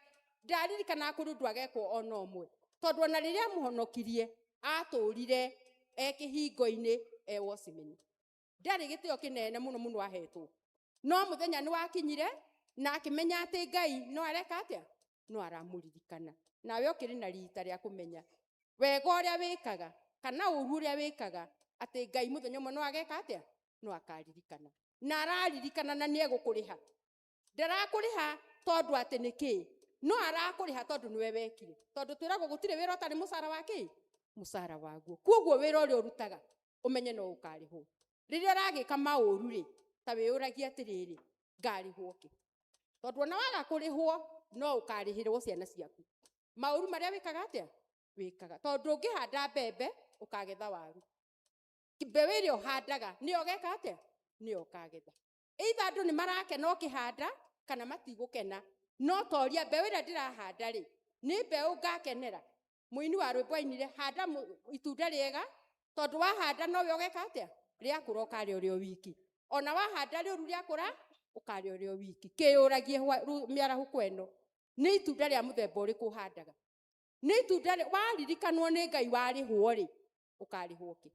ndaririkanaga kũrĩ ũndũ agekwo ona ũmwe, tondũ ona rĩrĩa amũhonokirie atũrire e kĩhingo-inĩ e watchman, ndarĩ gĩtĩo kĩnene mũno mũno ahetwo, no mũthenya nĩ wakinyire na akĩmenya atĩ Ngai no areka atĩa, no aramũririkana. Nawe ũkĩrĩ na rita rĩa kũmenya wega ũrĩa wĩkaga kana ũru ũrĩa wĩkaga, atĩ Ngai mũthenya ũmwe no ageka atĩa, no akaririkana, na araririkana na nĩ egũkũrĩha. Ndarakũrĩha tondũ atĩ nĩ kĩ, no arakũrĩha tondũ nĩwe wekire, tondũ twĩragwo gũtirĩ wĩra ũtarĩ mũcara wa kĩ, mũcara waguo. Koguo wĩra ũrĩa ũrutaga ũmenye no ũkarĩhwo. Rĩrĩa ũragĩka maũru rĩ, ta wĩyũragie atĩrĩrĩ, ngarĩhwo kĩ? Tondũ ona waga kũrĩhwo no ũkarĩhĩrwo ciana ciaku maũru marĩa wĩkaga atĩa, wĩkaga. Tondũ ũngĩhanda mbembe ũkagetha waru, mbeũ ĩrĩa ũhandaga nĩyo ũgeka atĩa, nĩyo ũkagetha. Either andũ nĩ marakena ũkĩhanda kana matigũkena, no toria mbeũ ĩrĩa ndĩrahanda rĩ, nĩ mbeũ ngakenera. Mũini wa rwĩmbo ainire, handa itunda rĩega, tondũ wahanda nowe ũgeka atĩa, rĩakũra ũkarĩa ũrĩ o wiki, ona wahanda rĩũru rĩakũra ũkarĩa ũrĩ o wiki. Kĩyũragie mĩarahũko ĩno, nĩ itunda rĩa mũthemba ũrĩkũ ũhandaga? Nĩ itunda waririkanwo nĩ Ngai warĩhwo rĩ, ũkarĩhwo kĩ?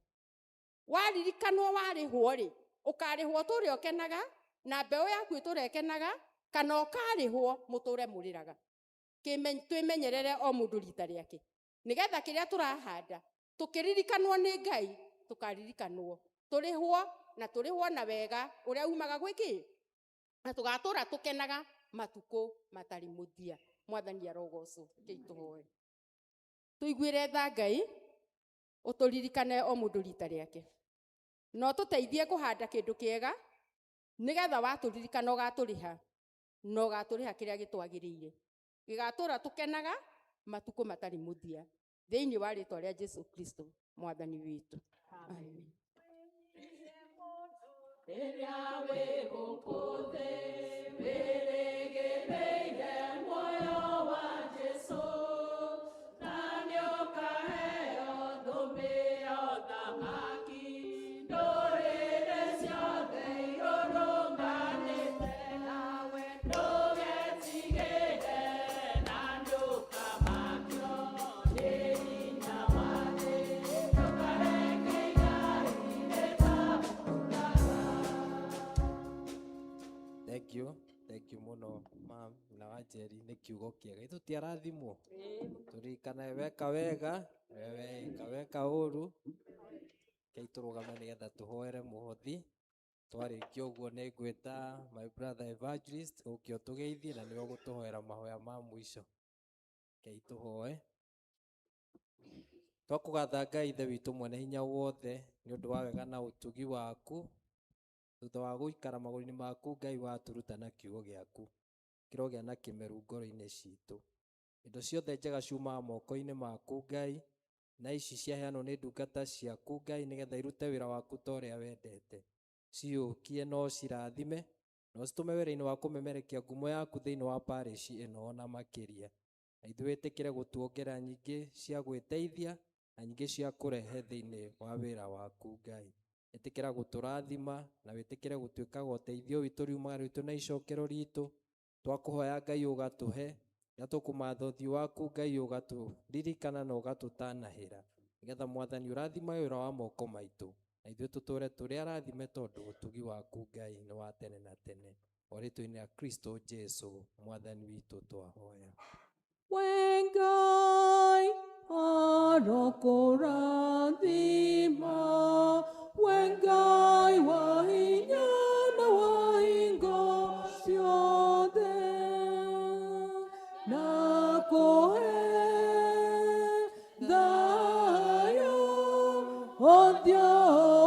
Waririkanwo warĩhwo rĩ, ũkarĩhwo ũtũre ũkenaga na mbeũ yaku ĩtũre ĩkenaga, kana ũkarĩhwo mũtũre mũrĩraga? Twĩmenyerere o mũndũ rita rĩake, nĩgetha kĩrĩa tũrahanda tũkĩririkanwo nĩ Ngai tũkaririkanwo, tũrĩhwo na tũrĩhwo na wega ũrĩa umaga gwĩ kĩ, na tũgatũra tũkenaga matukũ matarĩ mũthia. Mwathani arogocwo. Rekei tũhoe. Tũiguĩre tha Ngai, ũtũririkane o mũndũ rita rĩake, na ũtũteithie kũhanda kĩndũ kĩega, nĩgetha watũririkana ũgatũrĩha, na ũgatũrĩha kĩrĩa gĩtwagĩrĩire, gĩgatũra tũkenaga matukũ matarĩ mũthia, thĩinĩ wa rĩtwa rĩa Jesu Kristo mwathani witũ. Amen. Rĩrĩa wĩ gũkũ thĩ, wĩrĩgĩrĩire muoyo wa Jesũ, na nĩũkaheo thũmbĩ ya ũthamaki, ndũrĩrĩ ciothe irũrũnganĩte nawe, ndũgetigĩre na ndũkamakio nĩ hinya wa thĩ, ndũkareke igai rĩtambuuraga. Thank you, thank you mũno mam na Wanjeri nĩ kiugo kĩega. Ithu tiarathimwo, tũririkane weka wega, weka weka ũru, rekei tũrũgame nĩgetha tũhoere mũhothi. Twarĩkia ũguo nĩ ngwĩta my brother evangelist ũke ũtũgeithie na nĩwe ũgũtũhoera mahoya ma mũico. Rekei tũhoe. Twakũgatha Ngai Ithe witũ mwene hinya wothe nĩ ũndũ wa wega na ũtugi waku, thutha wa gũikara magũrũ-inĩ maku Ngai watũruta na kiugo gĩaku kĩrogĩa na kĩmeru ngoro-inĩ citũ. Indo ciothe njega ciumaga moko-inĩ maku Ngai, na ici ciaheanwo nĩ ndungata ciaku Ngai nĩgetha irute wĩra waku ta ũrĩa wendete. Ciyũkie no cirathime, na ũcitũme wĩra-inĩ wa kũmemerekia ngumo yaku thĩinĩ wa parish ĩno ona makĩria. Na ithuĩ wĩtĩkĩre gũtuongera nyingĩ cia gwĩteithia na nyingĩ cia kũrehe thĩinĩ wa wĩra waku Ngai. Ĩtĩkĩra gũtũrathima na wĩtĩkĩre gũtuĩkaga ũteithio witũ riuma ritũ na icokero ritũ. Twakũhoya Ngai ũgatũhe, na tũkũmatha ũthiũ waku Ngai ũgatũririkana na ũgatũtanahĩra, nĩgetha Mwathani ũrathime wĩra wa moko maitũ, na ithuĩ tũtũre tũrĩ arathime tondũ ũtugi waku Ngai nĩ wa tene na tene. O rĩtwa-inĩ rĩa Kristo Jesu Mwathani witũ twahoya. We Ngai arokũrathima, we Ngai wa hinya na wa hingo ciothe, na kũhe thayũ ũthiũ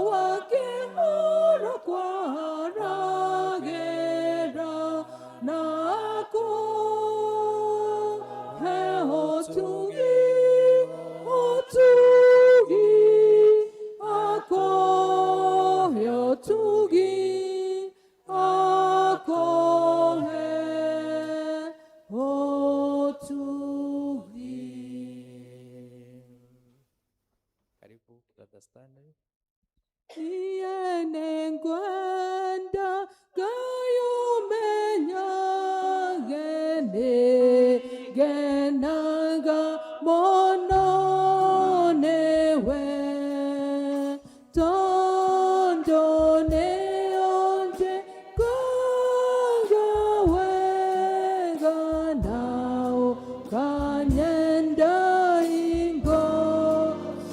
wake ũrokwaragĩra, na kũhe ũtugi, ũtugi, akũhe ũtugi, akũhe Stanley. Niĩ nĩngwenda Ngai ũmenyage nĩngenaga mũno nĩwe tondũ nĩũnjĩkaga wega na ũkanyenda hingo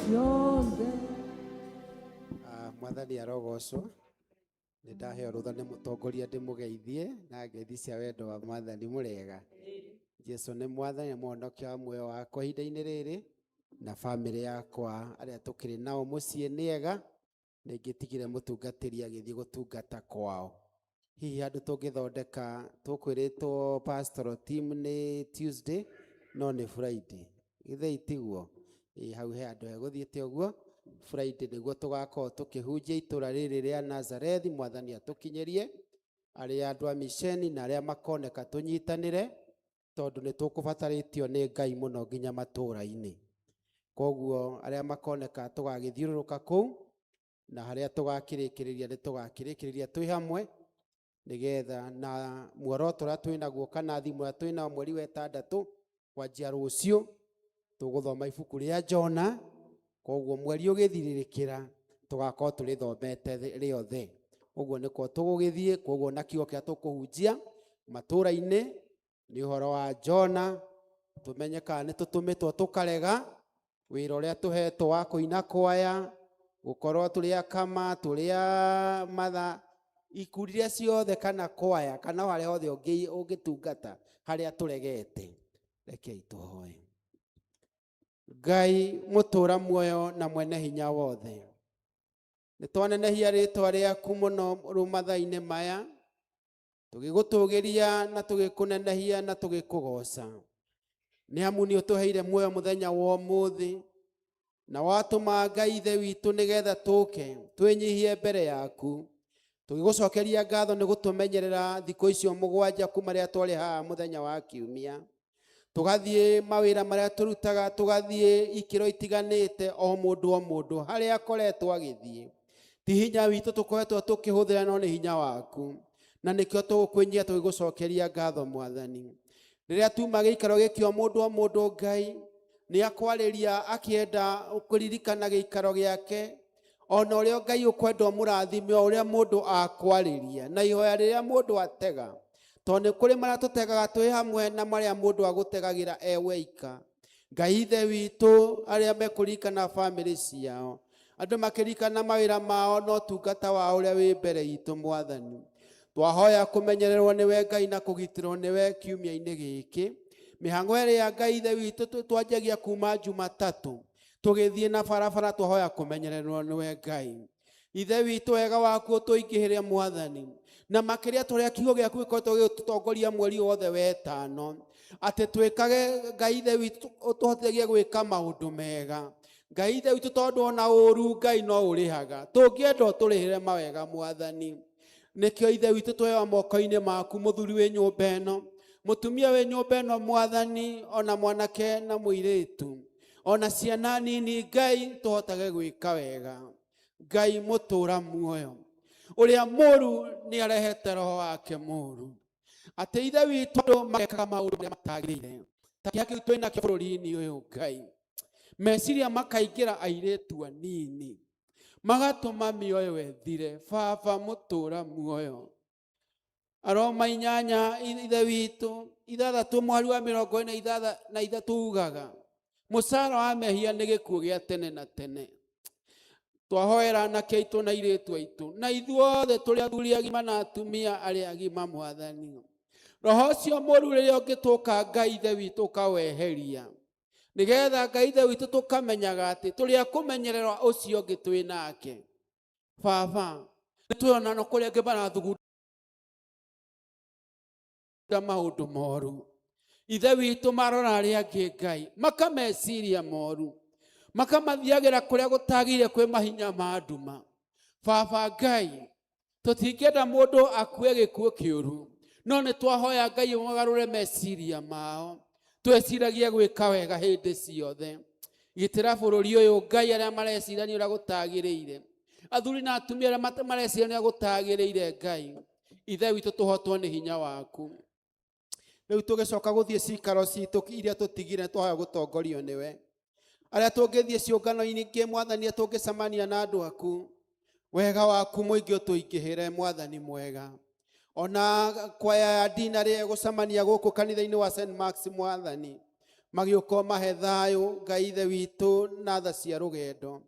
ciothe. Mwathani arogocwo. Nĩ ndaheo rũtha nĩ mũtongoria ndĩmũgeithie na ngeithi cia wendo wa mwathani. Mũrĩega? Jesu nĩ mwathani na mũhonokia wa muoyo wakwa ihinda-inĩ rĩrĩ na bamĩrĩ yakwa arĩa tũkĩrĩ nao mũciĩ nĩ ega. Nĩ ngĩtigire mũtungatĩri agĩthiĩ gũtungata kwao. Hihi handũ tũngĩthondeka, tũkwĩrĩtwo pastoral team nĩ Tuesday no nĩ Friday, githĩ tiguo? Ĩ hau he handũ hegũthiĩte ũguo. Friday nĩguo tũgakorwo tũkĩhunjia itũra rĩrĩ rĩa Nazarethi. Mwathani atũkinyĩrie arĩa andũ a misheni na arĩa makoneka tũnyitanĩre, tondũ nĩ tũkũbatarĩtio nĩ Ngai mũno nginya matũra-inĩ. Koguo arĩa makoneka tũgagĩthiũrũrũka kũu, na harĩa tũgakĩrĩkĩrĩria nĩ tũgakĩrĩkĩrĩria twĩ hamwe, nĩgetha na muoroto ũrĩa twĩ naguo kana thimũ ĩrĩa twĩ nayo mweri wa ĩtandatũ kwanjia rũciũ tũgũthoma ibuku rĩa Jona. Koguo mweri ũgĩthirĩrĩkĩra tũgakorwo tũrĩthomete rĩothe. Ũguo nĩkuo tũgũgĩthiĩ. Koguo na kiugo kĩrĩa tũkũhunjia matũra-inĩ nĩ ũhoro wa Jona, tũmenye kana nĩ tũtũmĩtwo tũkarega wĩra ũrĩa tũhetwo wa kũina kwaya, gũkorwo tũrĩ akama, tũrĩ a matha, ikundi iria ciothe kana kwaya kana harĩa hothe ũngĩtungata harĩa tũregete. Rekei tũhoe. Ngai mũtũra muoyo na mwene hinya wothe, nĩ twanenehia rĩtwa rĩaku mũno rĩu mathaa-inĩ maya, tũgĩgũtũgĩria na tũgĩkũnenehia na tũgĩkũgoca, nĩ amu nĩ ũtũheire muoyo mũthenya wa ũmũthĩ, na watũma Ngai Ithe witũ nĩgetha tũke twĩnyihie mbere yaku, tũgĩgũcokeria ngatho nĩ gũtũmenyerera thikũ icio mũgwanja kuma rĩrĩa twarĩ haha mũthenya wa kiumia, tũgathiĩ mawĩra marĩa tũrutaga, tũgathiĩ ikĩro itiganĩte, o mũndũ o mũndũ harĩa akoretwo agĩthiĩ. Ti hinya witũ tũkoretwo tũkĩhũthĩra, no nĩ hinya waku, na nĩkĩo tũgũkwĩnyia tũgĩgũcokeria ngatho mwathani. Rĩrĩa tuma gĩikaro gĩkĩ o mũndũ o mũndũ Ngai nĩ akwarĩria akĩenda kũririkana gĩikaro gĩake, ona ũrĩa Ngai ũkwenda ũmũrathime, o ũrĩa mũndũ akwarĩria na ihoya rĩrĩa mũndũ atega, tondũ nĩ kũrĩ marĩa tũtegaga twĩ hamwe na marĩa mũndũ agũtegagĩra e weika. Ngai Ithe witũ, arĩa mekũririkana bamĩrĩ ciao, andũ makĩririkana mawĩra mao na ũtungata wao ũrĩa wĩ mbere itũ mwathani, twahoya kũmenyererwo nĩwe Ngai na kũgitĩrwo nĩwe kiumia-inĩ gĩkĩ. Mĩhang'o ĩrĩa Ngai Ithe witũ twanjagia kuma Jumatatũ tũgĩthiĩ na barabara, twahoya kũmenyererwo nĩwe Ngai Ithe witũ. Wega waku ũtũingĩhĩre mwathani, na makĩria tũrĩa kiugo gĩaku gĩkoretwo gĩgĩtũtongoria mweri wothe wetano, atĩ twĩkage Ngai Ithe witũ, ũtũhotithagie gwĩka maũndũ mega Ngai Ithe witũ, tondũ ona ũru Ngai no ũrĩhaga, tũngĩenda ũtũrĩhĩre mawega mwathani. Nĩkĩo Ithe witũ twewa moko-inĩ maku, mũthuri wĩ nyũmba ĩno, mũtumia wĩ nyũmba ĩno mwathani, ona mwanake na mũirĩtu, ona ciana nini, Ngai tũhotage gwĩka wega. Ngai mũtũra muoyo, ũrĩa mũru nĩ arehete roho wake mũru, atĩ Ithe witũ andũ magekaga maũndũ marĩa matagĩrĩire, ta kĩeha kĩu twĩ nakĩo bũrũri-inĩ ũyũ Ngai, meciria makaingĩra airĩtu anini, magatũma mĩoyo ĩthire. Baba mũtũra muoyo, Aroma inyanya Ithe witũ ithathatũ mũhari wa mĩrongo ĩna na ithatũ ugaga mũcara wa mehia nĩ gĩkuũ gĩa tene na tene. Twahoera anake aitũ na airĩtu aitũ na ithuothe tũrĩ athuri agima na atumia arĩa agima mwathani, roho ũcio mũru rĩrĩa ũngĩtũka Ngai Ithe witũ ũkaweheria, nĩgetha Ngai Ithe witũ tũkamenyaga atĩ tũrĩ a kũmenyerera ũcio ũngĩ twĩ nake. Baba, nĩtwĩona no kũrĩa angĩ marathugunda maũndũ moru, Ithe witũ marora arĩa angĩ Ngai makameciria moru, makamathiagĩra kũrĩa gũtagĩrĩire kwĩ mahinya ma nduma. Baba Ngai, tũtingĩenda mũndũ akue gĩkuũ kĩũru, no nĩ twahoya Ngai ũmagarũre meciria mao, twĩciragie gwĩka wega hĩndĩ ciothe. Gitĩra bũrũri ũyũ Ngai, arĩa marecirania ũrĩa gũtagĩrĩire, athuri na atumia arĩa marecirania ũrĩa gũtagĩrĩire Ngai Ithe witũ, tũhotwo nĩ hinya waku. Rĩu tũgĩcoka gũthiĩ cikaro citũ iria tũtigire, twahoya gũtongorio nĩwe. Arĩa tũngĩthiĩ ciũngano-inĩ ingĩ Mwathani, tũngĩcemania na andũ aku, wega waku mũingĩ ũtũingĩhĩre Mwathani mwega. Ona kwaya ya ndina rĩrĩa ĩgũcemania gũkũ kanitha-inĩ wa St. Marks Mwathani, magĩũka mahe thayũ Ngai Ithe witũ na tha cia rũgendo,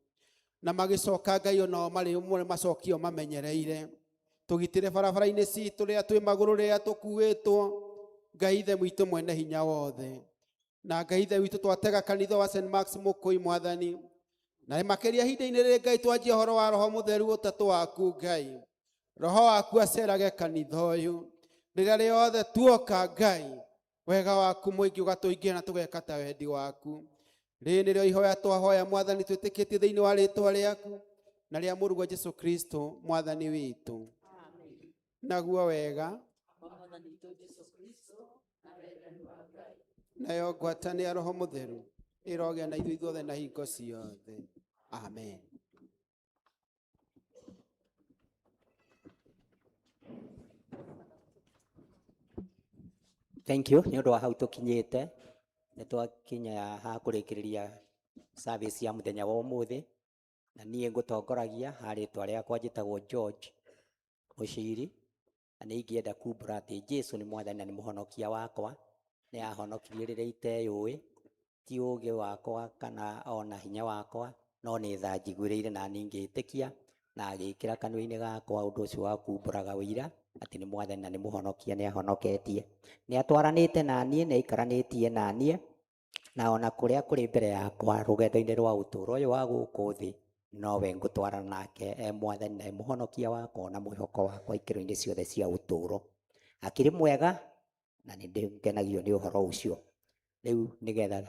na magĩcoka Ngai onao marĩ ũmwe macokio mamenyereire. Tũgitĩre barabara-inĩ citũ rĩrĩa twĩ magũrũ, rĩrĩa tũkuĩtwo Ngai Ithe witũ mwene hinya wothe. Na Ngai Ithe witũ, twatega kanitha wa St. Marks Mũkũi Mwathani, na makĩria ihinda-inĩ rĩrĩ Ngai twanjia ũhoro wa Roho Mũtheru ũtatũ waku Ngai, Roho waku acerage kanitha ũyũ rĩrĩa rĩothe tuoka Ngai, wega waku mũingĩ ũgatũingĩra na tũgeka ta wendi waku. Rĩrĩ nĩrĩo ihoya twahoya Mwathani, twĩtĩkĩtie thĩinĩ wa rĩtwa rĩaku na rĩa mũrũguo Jesu Kristo Mwathani witũ. Naguo wega nayo ngwatanĩro ya Roho Mũtheru ĩrogĩa na ithuĩ ithuothe na hingo ciothe. Amen. Thank you nĩ ũndũ wa hau tũkinyĩte, nĩ twakinya ha kũrĩkĩrĩria service ya mũthenya wa ũmũthĩ, na niĩ ngũtongoragia ha rĩtwa rĩakwa njĩtagwo George Mũciri, na nĩ ingĩenda kumbũra atĩ Jesu nĩ Mwathani na nĩ mũhonokia wakwa. Nĩ ahonokirie rĩrĩa iteyũĩ, ti ũũgĩ wakwa kana ona hinya wakwa, no nĩ tha njiguĩrĩire na niĩ ngĩtĩkia na agĩkĩra kanua-inĩ gakwa ũndũ ũcio wa kumbũraga ũira atĩ nĩ Mwathani na nĩ mũhonokia, nĩ ahonoketie, nĩ atwaranĩte na niĩ, nĩ aikaranĩtie na niĩ, na ona kũrĩa kũrĩ mbere yakwa rũgendo-inĩ rwa ũtũũro ũyũ wa gũkũ thĩ, nowe ngũtwarana nake e Mwathani na e mũhonokia wakwa na mwĩhoko wakwa ikĩro-inĩ ciothe cia ũtũũro. Akĩrĩ mwega na nĩ ngenagio nĩ ũhoro ũcio. Rĩu nĩgetha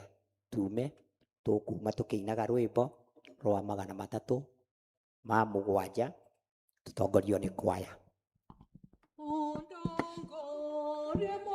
tume, tũkuma tũkĩinaga rwĩmbo rwa 307 tũtongorio nĩ kwaya. Undongorie.